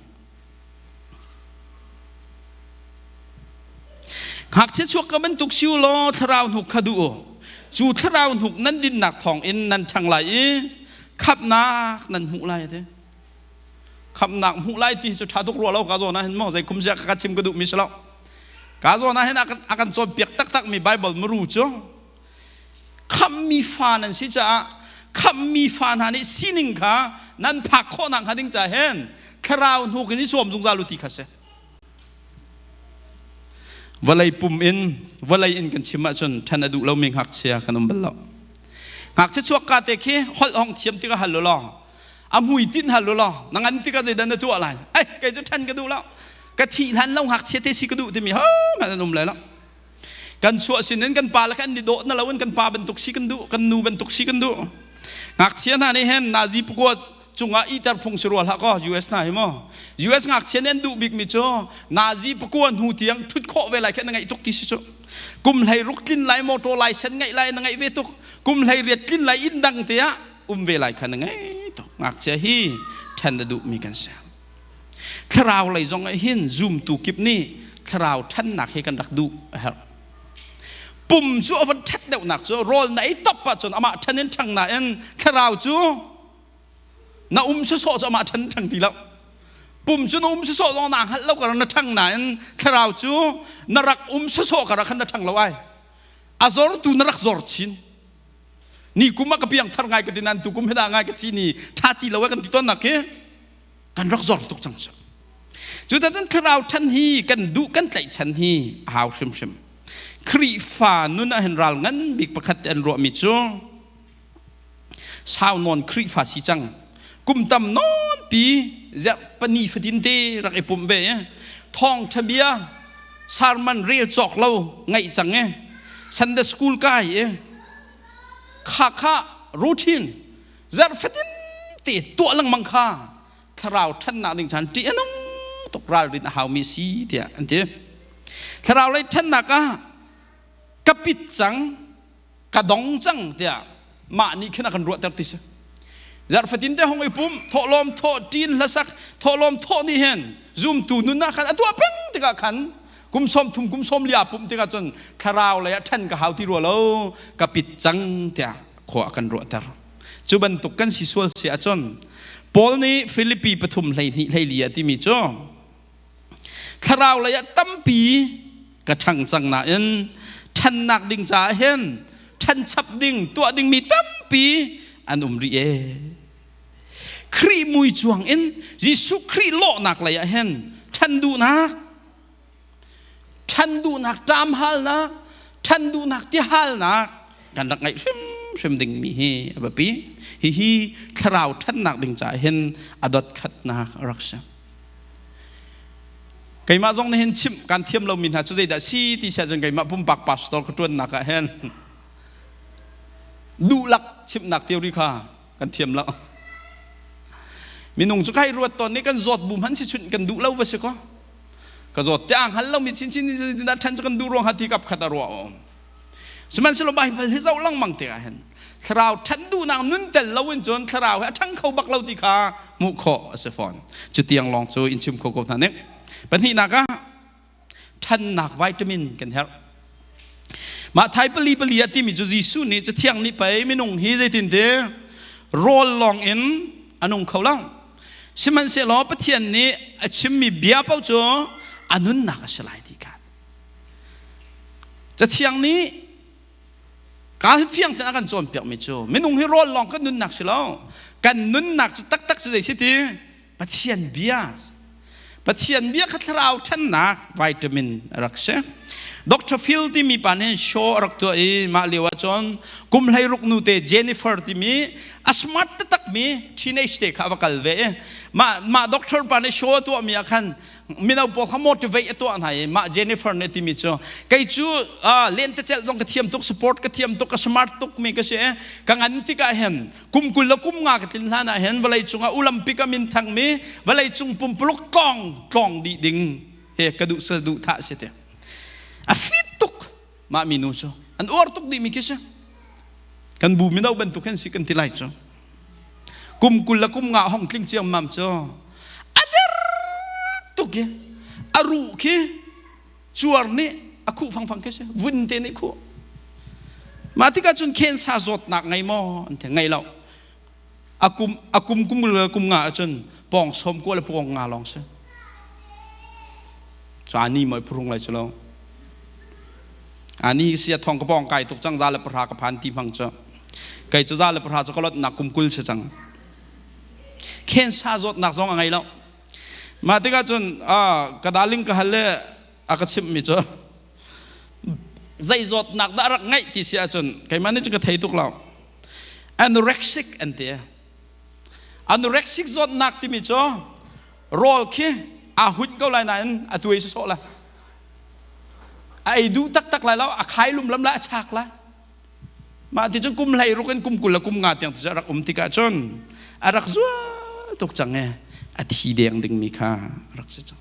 Ngakchia chuak ka bantuk si u law thlarau hnuk kha duh u. Cu thlarau hnuk nan dinnak thawngin nan ṭhang lai i. Khamhnak nan hmuh lai te. Khamhnak hmuh lai ti cu ṭha tuk rua lo ka zawn ah hin maw zei kum sia ka chim ka duh mi si lo. Ka zawn ah hin a kan cawnpiak taktak mi Bible muru cu khamhmi fa nan si caah khamhmi fa hna nih sining kha nan phak khawh nak hnga ding ca hin thlarau hnuk in i sawm zungzal u ti kha si. Vawlei pum in vawlei in kan chim ahcun ṭhen a duh lomi ngakchia kan um bal lo. Ngakchia chuak ka te khi holh hong thiam tikah hal u law a hmuitinh hal u law na ngan tikah zeidah na tuah lai? Ai kei cu ṭhen ka duh lo. Ka thih hlan lo ngakchia te si ka duh timi hohmanh an um lai lo. Kan chuah sin in kan pa le kha an i dawh na lo in kan pa bantuk si kan duh, kan nu bantuk si kan duh. Ngakchia hna nih hin nazi pakua cungah iter phung si rua hlah kaw US hna hi maw US ngakchia nih an duh bikmi cu nazi pakua hnu tiang ṭhut khawh ve lai khi na ngaih tuk ti si cu. Kum 16 tlin lai motor license ngeih lai na ngaih ve tuk. Kum 18 tlin lai inn dang te ah um ve lai kha na ngei tuk. Ngakchia hi ṭhen a duhmi kan si. Thlarau lei zong ah hin zumtu kip nih thlarau ṭhannak hi kan rak duh a herh. Pum cu a van ṭhat deuhnak cu rawl na ei top ahcun amah ṭhan in ṭhang nain thlarau cu na um sawsawh cu amah ṭhan ṭhang ti lo. Pum cu na um sawsawh zong naa hngalh lo kar na ṭhang nain thlarau cu na rak um sawsawh kar ah khan na ṭhang lo ai. A zortu na rak zor chin. Ni kum ah ka piang thar ngai ka ti nain tukum hi dah ngai ka ci ni ṭha ti lo ai kan ti tawn nak hi kan rak zor tuk cang cu. Cucaah thlarau ṭhan hi kan duh kan tlaihchan hi a hau hrimhrim. Khrihfa nun ah hin ral ngan bik pakhat te an ruahmi cu sau nawn Khrihfa si cang. Kum tam nawn pi ziah pani fatin te rak i pumh ve i thawngṭha bia sermon rel cawk lo ngaih cang i Sunday school kai i kha kha routine zarh fatin te tuah lengmang kha thlarau ṭhannak ding chan ṭih a nung tuk ralrin a haumi si tiah an ti. Thlarau lei ṭhannak ah ka pit cang, ka dong cang tiah mah nih khin a kan ruahter ti si. Zarh fatin te hong i pum, thawhlawm thawh, ṭin hlasak, thawhlawm thawh nih hin zumtu nun ah khan a tuah peng tikah khan kum 30 kum 40 pumh tikah cun thlarau lei ah ṭhan ka hau ti rua lo, ka pit cang tiah khua a kan ruahter. Cu bantuk kan si sual si ahcun Paul nih Filipi 3 12 14 a timi cu thlarau lei ah tampi ka ṭhang cang nain ṭhannak ding caah hin ṭhanchap ding tuah dingmi tampi an um rih ee. Khrih mui cuang in Jesuh Khrih lawhnak lei ah hin ṭhan duhnak ṭhan duhnak ṭamhalnak ṭhan duhnak tihalnak kan rak ngeih hrimhrim dingmi hi a biapi. Hihi thlarau ṭhannak ding caah hin a dot khatnak a rak si. Keimah zong nih hin chimh kan thiam lomi hna cu zeidah si ti siah cun keimah pumpak pastor ka ṭuannak ah hin duhlak chimhnak theory kha kan thiam lo. Minung cu kai ruat tawn nih kan zawt bu hmanh si chunh kan duh lo va si kaw. Ka zawt tiang hal lomi chinchin in ṭhan cu kan duh ruang hati kap khat a ruah um. Sihmanhsehlaw Baibal hi zoh lengmang tikah hin thlarau ṭhan duhnak nun tel loin cun thlarau hi a ṭhang kho bak lo ti kha hmuh khawh a si fawn. Cu tiang lawng cu in chim kho ko hna ning. Pahnihnak ah ṭhannak vitamin kan herh. Mah thai pali pali a timi cu Jesuh nih Cathiang nih pei minung hi zeitin ti rawl lawng in a nung kho lo. Sihmanhsehlaw Pathian nih a chimmi bia paoh cu a nunnak a si lai ti kha. Cathiang nih ka fiang tein a kan cawnpiakmi cu minung hi rawl lawng kan nunnak si lo. Kan nunnak cu taktak cu zei si ti? Pathian bia. Pathian bia kha thlarau ṭhannak vitamin a rak si. Dr. Phil timi pa nih show a rak tuah i mah lio ah cun kum 16 nu te Jennifer timi a smart taktakmi teenage te kha a va kal ve i mah mah doctor pa nih show a tuahmi ah khan mino pawl kha motivate a tuah hna i mah Jennifer nih timi cu kei cu lentecelh zong ka thiam tuk sport ka thiam tuk ka smart tuk mi ka si ka ngan tikah hin kum 20 le kum 5 ka tlin hlan ah hin vawlei cungah Olympic a min thangmi vawlei cung pumpuluk tlawng tlawng dih ding he ka duh sal duh thah si te a fit tuk mah minu cu an uar tuk dih mi khi si kan bu mino bantuk hin si kan ti lai cu kum 20 le kum 5 hong tling ciam mam cu a der tuk i a ruh khi cuar nih a khuh fangfang khi si vun te nih khuh mah tikah cun khensa zawtnak ngei maw an ti ngei lo. A kum a kum kum le kum nga ahcun pawng sawm kua le pawng nga lawng si. Cu ani moi phurung lai cu lo. Ani si a thong ka pawng kai tuk cang za le pahra ka phan ti hmang cu. Kei cu za le pahra cu ka lotnak kum 20 si cang. Khensa zawtnak zong a ngei lo. Mah tikah cun ka darling ka hal le a ka chimhmi cu zei zawtnak dah rak ngeih ti si ahcun keimah nih cun ka thei tuk lo. Anorexic an ti. Anorexic zawtnak timi cu rawl khi aa hunh ko lai nain a tuai sawsawh lai. A ei duh taktak lai lo, a khai lumlam lai, a chak lai. Mah ti cun kum 16 in kum 20 le kum nga tiang tu cu a rak um tikah cun a rak zual tuk cang i a thi deng dingmi kha a rak si cang.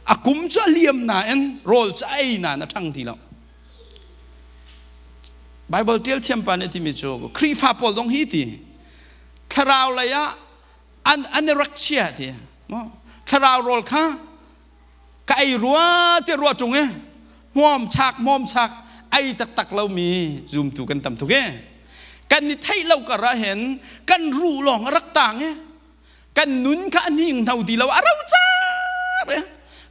A kum cu a liam nain rawl cu a ei nain a ṭhang ti lo. Baibal ṭial thiam pa nih a timi cu Khrihfa pawl zong hi ti thlarau lei ah an an i rak chia ti thlarau rawl kha ka ei rua ti ruah ṭung i hmuam chak hmuam chak ei taktak lomi zumtu kan tam tuk e kan i theih lo kar ah hin kan ruh lawng a rak tang i kan nun kha a hning hno ti lo a ro car e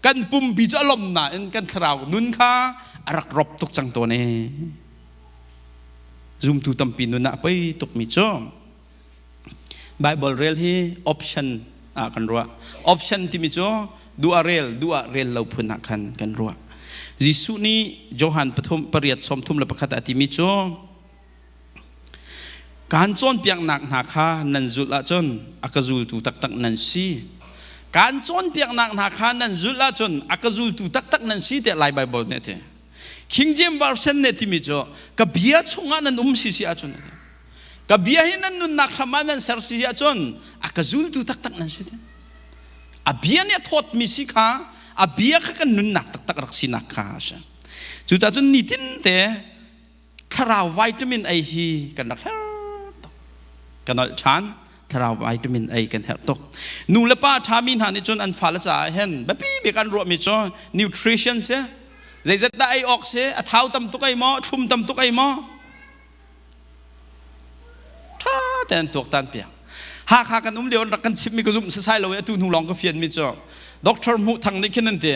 kan pumpi cu a lom nain kan thlarau nun kha a rak rop tuk cang tawn e zumtu tampi nun ah poi tukmi cu Bible rel hi option ah kan ruah option timi cu duh ah rel duh ah rel lo phun ah khan kan ruah Jesuh nih Johan pathum pariat sawmthum le pakhat ah timi cu Kaan cawnpiaknak hna kha nan zulh ahcun a ka zultu taktak nan si. Kaan cawnpiaknak hna kha nan zulh ahcun a ka zultu taktak nan si tiah Lai Baibal nih a ti. King James Version nih timi cu ka bia chungah nan um si si ahcun ka bia hi nan nunnak hram ah nan ser si ahcun a ka zultu taktak nan si ti. A bia nih a thawtmi si kha a bia kha kan nunnak taktak rak sinak kha a si. Cucaah cun nitin te thlarau vitamin ei hi kan rak herh tuk ka nolh ṭhan thlarau vitamin ei kan herh tuk nu le pa ṭhami hna nih cun an fale caah hin biapi bik an ruahmi cu nutrition si zeizat dah ei awk si a thau tam tuk ei maw thlum tam tuk ei maw ṭha tein tuaktan piak Hakha kan um lio an rak kan chimmi ka zumh sasai lo i atu hnu lawng ka fianmi cu doctor Hmuh Thang nih khin an ti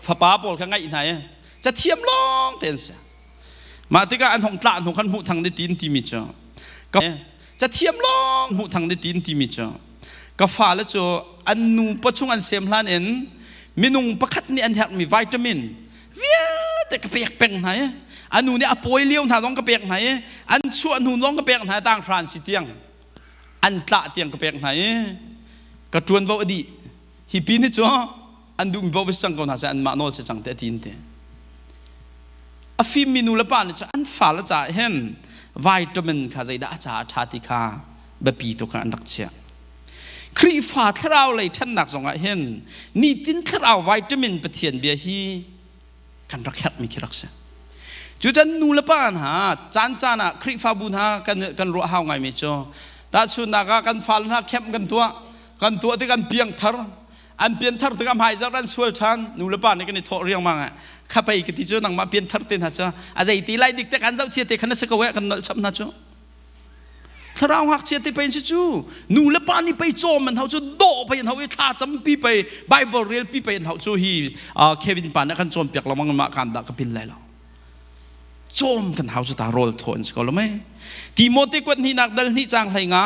fapa pawl kha ngaih hna i cathiam lawng te an si mah tikah an hong tlah hnu khan hmuh thang ni tin timi cu ka cathiam lawng hmuh thang ni tin timi cu ka fale cu an nu pachung an sem hlan in minung pakhat nih an herhmi vitamin vialte ka pek peng hna i a nu nih a pawi lio hna zong ka pek hna i an chuah hnu zong ka pek hna i tang hran si tiang an tlah tiang ka pek hna i ka ṭuanvo a dih hi pin hi cu an duhmi paoh va si cang ko hna seh anmah nawl si cang te a ti in ti a fimmi nu le pa nih cun an fale caah hin vitamin kha zeidah a caah a ṭha ti kha biapi tuk ah an rak chiah Khrihfa thlarau lei ṭhannak zongah hin nitin thlarau vitamin Pathian bia hi kan rak herhmi khi rak si cucan nu le pa hna caan caan ah Khrihfabu hna kan kan ruah hau ngaimi cu tahchunhnak ah kan fale hna camp kan tuah kan tuah tik an piangthar an pianthar tikah hmaizarh an sual ṭhan nu le pa nih kan i thawh riangmang ah kha pei ka ti cu nangmah pianthar te hna cu a zei ti lai dik te kan zoh chia te khan a si ko eh kan nolh chap hna cu thlarau ngakchia te pei si cu nu le pa nih pei cawm an hau cu dawh pei an hau i thla campi pei bible rel pi pei an hau cu hi Kevin pa nih kan cawnpiak lengmang mah kan dah ka pil lai lo cawm kan hau cu ta rawl thaw an si ko lo mei Timote kuat hnihnak dal hnih cang hlei nga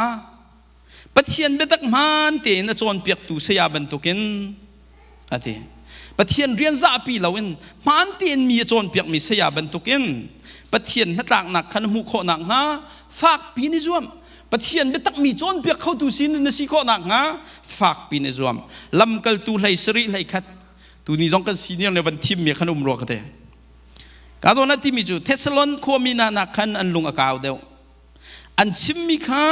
Pathian biatak hmaan tein a cawnpiaktu saya bantukin a ti. Pathian rian zahpi loin hmaan tein mi a cawnpiakmi saya bantukin Pathian hnatlaknak kha na hmuh khawh nakhnga fakpi in i zuam. Pathian biatak mi cawnpiak khotu sin na si khawh nakhnga fakpi in i zuam. Lamkaltu hlei sarih hlei khat tuni zong kan senior nih van thimmi khan um rua ka ti. Ka zawn a timi cu Thessalon khuami hna nak khan an lung a kau deuh. An chimmi kha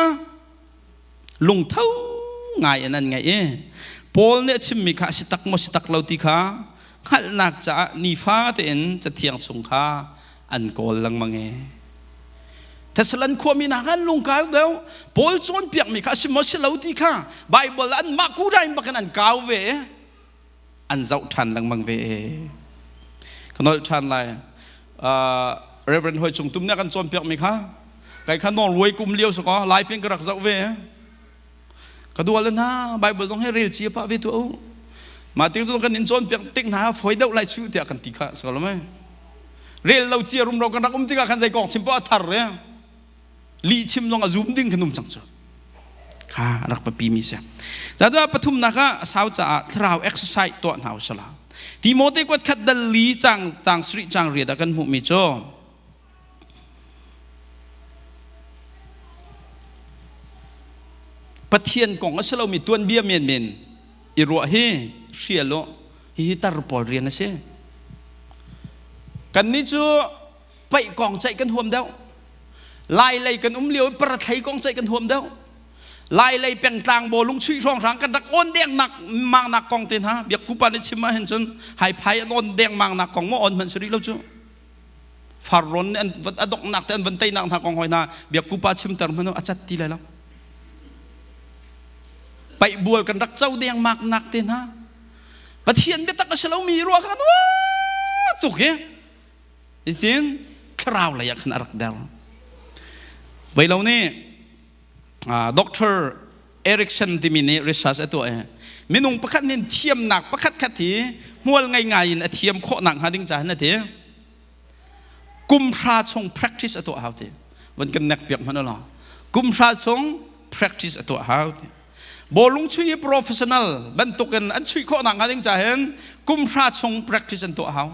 lungtho ngai in an ngaih i Paul nih a chimmi kha a si tak maw si tak lo ti kha hngalhnak caah nifa tein Cathiang chung kha an kawl lengmang i Thessalon khuami hna kha an lungkau deuh. Paul cawnpiakmi kha a si maw si lo ti kha Baibal anmah kurai bak in an kau ve i an zoh ṭhan lengmang ve. Ka nolh ṭhan lai. Reverend Hoi Cung Tum nih a kan cawnpiakmi kha. Kai kha Norway kum lio so ka live in ka rak zoh ve. Ka dua le hna Bible zong he rel chia pah ve tu u. Mah tik cu kan in cawnpiak tik hna foi deuh lai chu tiah kan ti kha so lo mei. Rel lo chia rumro kan rak um tikah khan zei kong chim poh a thar re. Lih chim zong a zum ding kan um cang cu. Kha rak papi mi si. Zato pathumnak ah sau caah thlarau exercise tuah hna usala. Timote kuat khat dal li cang cang sri cang riat ah kan hmuh mi cu Pathian kong a si lomi tuanbia menmen i ruah hi hrial u. Hihi tar pawl rian a si. Kannih cu paih kong ceih kan huam deuh. Lai lei kan um lio i parathlei kong ceih kan huam deuh. Lai lei pengtlang bawlung chuih hrawnghrang kan rak awn dengnak mangnak kong te hna biak kupa nih chim ahhin cun haiphai an awn dengmang nak kong maw awn hmanh si rih lo cu. Farrawn nih an a donghnak te an van teinak hna kong hoi hna biakkupa chimter hmanh a cat ti lai lo. Paihbual kan rak co dengmak nak te hna Pathian biatak a si lomi ruah kha tuk hi itin thlarau lei ah khan a rak der. Voi lo nih Doctor Erikson timi nih research a tuah i minung pakhat nih thiamnak pakhat khat hi hmual ngei ngai in a thiam khawh nak hnga ding caah a ti. Kum hra chung practice a tuah hau ti. Van kan nek piak hmanh law. Kum hra chung practice a tuah hau ti. Bawlung chuih hi professional bantukin an chuih khawh nak hnga ding caah hin kum hra chung practice an tuah hau.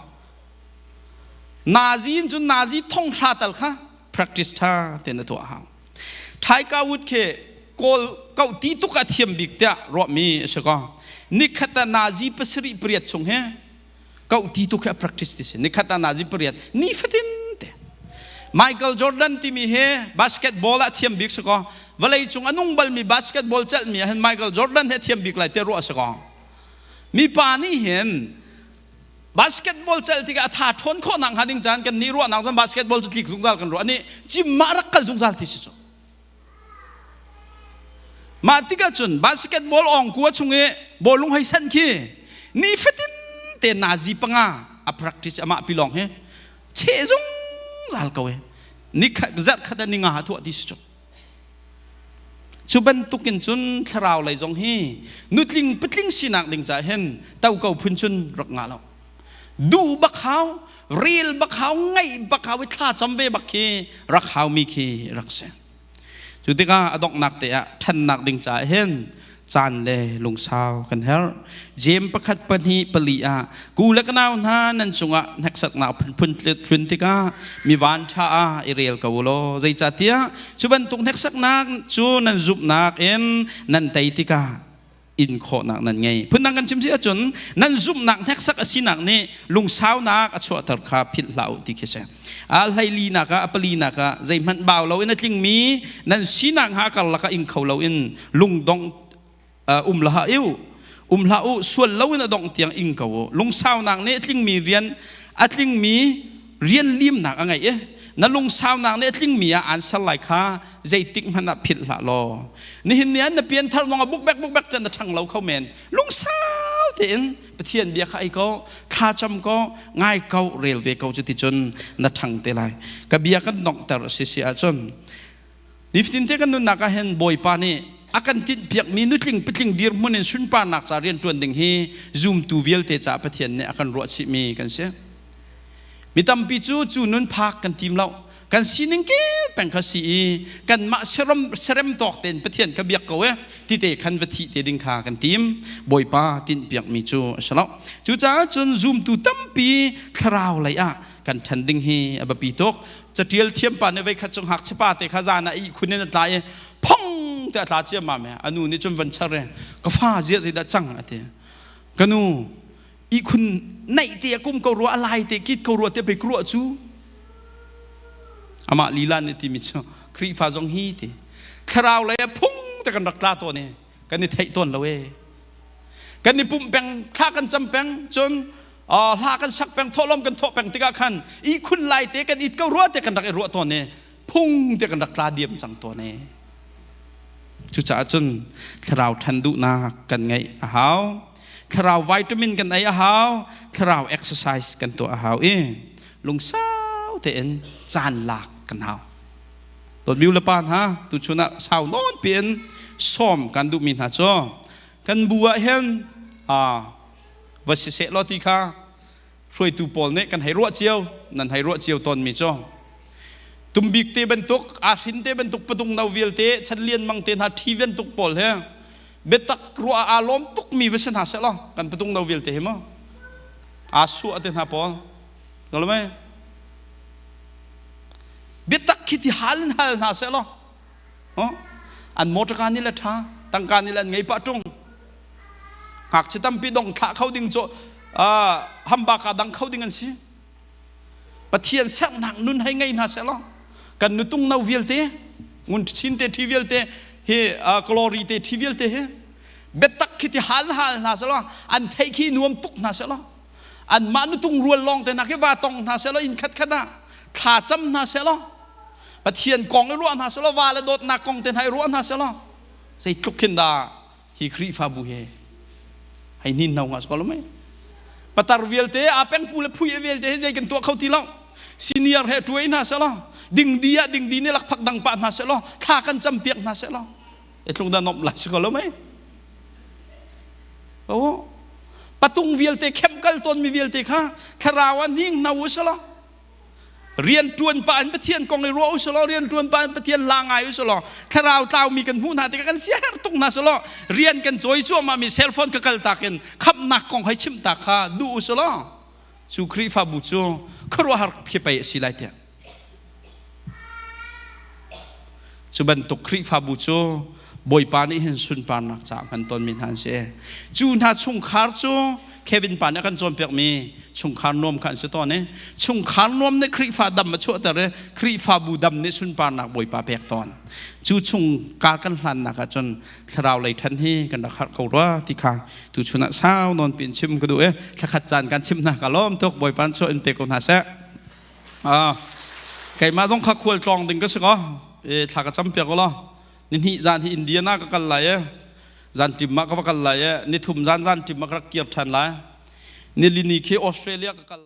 Nazi in cun nazi thong hra tal kha practice tha tein a tuah hau. Thaikawut khi Kawl kauh ti tuk a thiam bik tiah ruahmi a si ko. Nikhat ah nazi pasarih pariat chung hi kauh ti tuk hi a practice ti si. Nikhat ah nazi pariat ni fatin te. Michael Jordan timi hi basketball ah thiam bik si ko. Vawlei cung a nung balmi basketball celhmi ah hin Michael Jordan hi a thiam bik lai tiah ruah a si ko. Mipa nih hin Basketball celh tikah a tha ṭhawn khawh nak hnga ding caan kan nih ruahnak cun basketball cu tlik zungzal kan ruah nih cim mah rak kal zungzal ti si cu. Mah tikah cun basketball ong kua chung i bawlung hei sanh khi ni fatin te nazi panga a practice amah pilong hi cheh zungzal ko e ni khat zarh khat ah ni nga thuah ti si cu. Cu bantukin cun thlarau lei zong hi nutling patling sinak ding caah hin to ko phun cun rak ngah lo. Duh bak hau, rel bak hau, ngaih bak hau i thla cam ve bak khi rak haumi khi rak si. Cu tikah a donghnak te ah ṭhannak ding caah hin caan le lungsau kan herh. Jeim pakhat pahnih pali ah ku le ka nau hna nan cungah hneksaknak phunphun tlun tikah mi van ṭha ah i rel ko u law zeicahtiah cu bantuk hneksaknak cu nan zumhnak in nan tei tikah in khawhnak nan ngei. Phundang kan chim si ahcun nan zumhnak hneksak a sinak nih lungsaunak a chuahter kha philh hlah u ti khi si. A hleilinak ah a palinak ah zeihmanh bau loin a tlingmi nan sinak hnga karlak ah ing kho loin lungdong um hlah u um hlah u sual loin a dongh tiang ing ko u lungsaunak nih a tlingmi rian a tlingmi rian limnak a ngeih i na lungsaunak nih a tlingmi ah aan ser lai kha zeitik hmanh ah philh hlah law nihin ni ah na pianthar zong ah bukbek bukbek ten na ṭhang lo kho men lungsau tein Pathian bia kha ei ko thla cam ko ngai ko rel ve ko cuticun na ṭhang te lai ka bia kan donghter a si si ahcun nifatin te kan nunnak ah hin Bawipa nih a kan tinhpiakmi nutling patling dirhmun in sunparnak ca rian ṭuan ding hi zumtu vialte caah Pathian nih a kan ruahchihmi kan si mi tampi cu cu nun phak kan tim lo kan sining kel peng kha si i kanmah serem tawk tein Pathian kha biak ko e tite khan va thih te ding kha kan tim Bawipa tinhpiakmi cu a si lo cucaah cun zumtu tampi thlarau lei ah kan ṭhan ding hi a biapi tuk catial thiam pa nih veikhat cu ngakchia pa te kha zan ah ihkhun in a tla i phong te a tla ciammam e a nu nih cun van char e ka fa zia zeidah cang a ti ka nu ihkhun naih te a kum ko rua a lai te kit ko rua te pei ka ruah cu amah lila nih timi cu Khrihfa zong hi ti thlarau lei ah phung te kan rak tla tawn i kan i theih tawn lo e kan i pumh peng thla kan cam peng cun hla kan sak peng thawhlawm kan thawh peng tikah khan ihkhun lai te kan it ko rua te kan rak i ruah tawn i phung te kan rak tla diam cang tawn e Cucaah cun thlarau ṭhan duhnak kan ngeih a hau. Thlarau vitamin kan ei a hau. Thlarau exercise kan tuah a hau i lungsau tein caan lak kan hau. Dawtmi le pa hna, tuchun ah sau nawn piin sawm kan duhmi hna cu kan bu ah hin va si seh law ti kha hruaitu pawl nih kan hei ruah cio, nan hei ruah cio tawnmi cu tumbik te bantuk, ahrin te bantuk patung no vialte, chan lian mang te hna ṭhi bantuk pawl he biatak ruah aa lawm tukmi va si hna seh law kan patung no vialte hi mu aa suah te hna pawl Lo mei? Biatak khi ti hal in hal hna seh law an motor nih le ṭha tangka nih le an ngei pah ṭung ngakchia tampi dong thlah kho ding cu hambaka dang kho ding an si. Pathian sernak nun hei ngei hna seh law kan nutung no vialte ngun chin te ṭhi vialte hi glory te ṭhi vialte hi biatak khi ti hal hal hna seh law an theih khi nuam tuk hna seh law anmah nutung rual lawng te hna khi va tong hna seh law inn khat khat ah thla cam hna seh law Pathian kong i ruah hna seh law va le dawtnak kong te hna i ruah hna seh law zeitluk khin dah hi Khrihfabu hi hei hnin hno hnga ko lo mei? Patar vialte a pengpu le phui vialte hi zei kan tuah kho ti lo. Senior he tuai hna seh law dingdi ah dingdi nih lakphak dang pah hna seh law thla kan cam piak hna seh law etlung dah nomh lai si ko lo mei? Oh, patung vialte khem kal tawnmi vialte kha thlarau ah hning hna u selaw rian ṭuan pah in Pathian kong i ruah u selaw rian ṭuan pah in Pathian la ngai u selaw thlarau tlaumi kan hmuh hna tikah kan siaherh tuk hna selaw rian kan cawi cuahmah mi cell phone ka kal tak in khamhnak kong hei chimh ta kha duh u selaw cu Khrihfabu cu khuaruahhar khi pei a si lai tiah. Cu bantuk Khrihfabu cu Bawipa nih hin sunparnak caah hman tawnmi hna an si. Cu hna chungkhar cu Kevin pa nih a kan cawnpiakmi chungkhar nuam kha an si tawn i chungkhar nuam nih Khrihfa dam a chuahter i Khrihfabu dam nih sunparnak Bawipa pek tawn. Cu chungkar kan hlannak ah cun thlarau lei ṭhan hi kan rak harh ko rua ti kha tuchun ah sau nawn piin chim ka duh i thlakhat caan kan chim hna ka lawm tuk. Bawipa chuah in pe ko hna seh. Keimah zong kha khual tlawng ding ka si ko. Thla ka cam piak law ni hnih zan hi Indiana ka kal lai i zan ṭim ah ka va kal lai i ni thum zan zan ṭim ah ka rak kir ṭhan lai. Nilini khi Australia ka kal.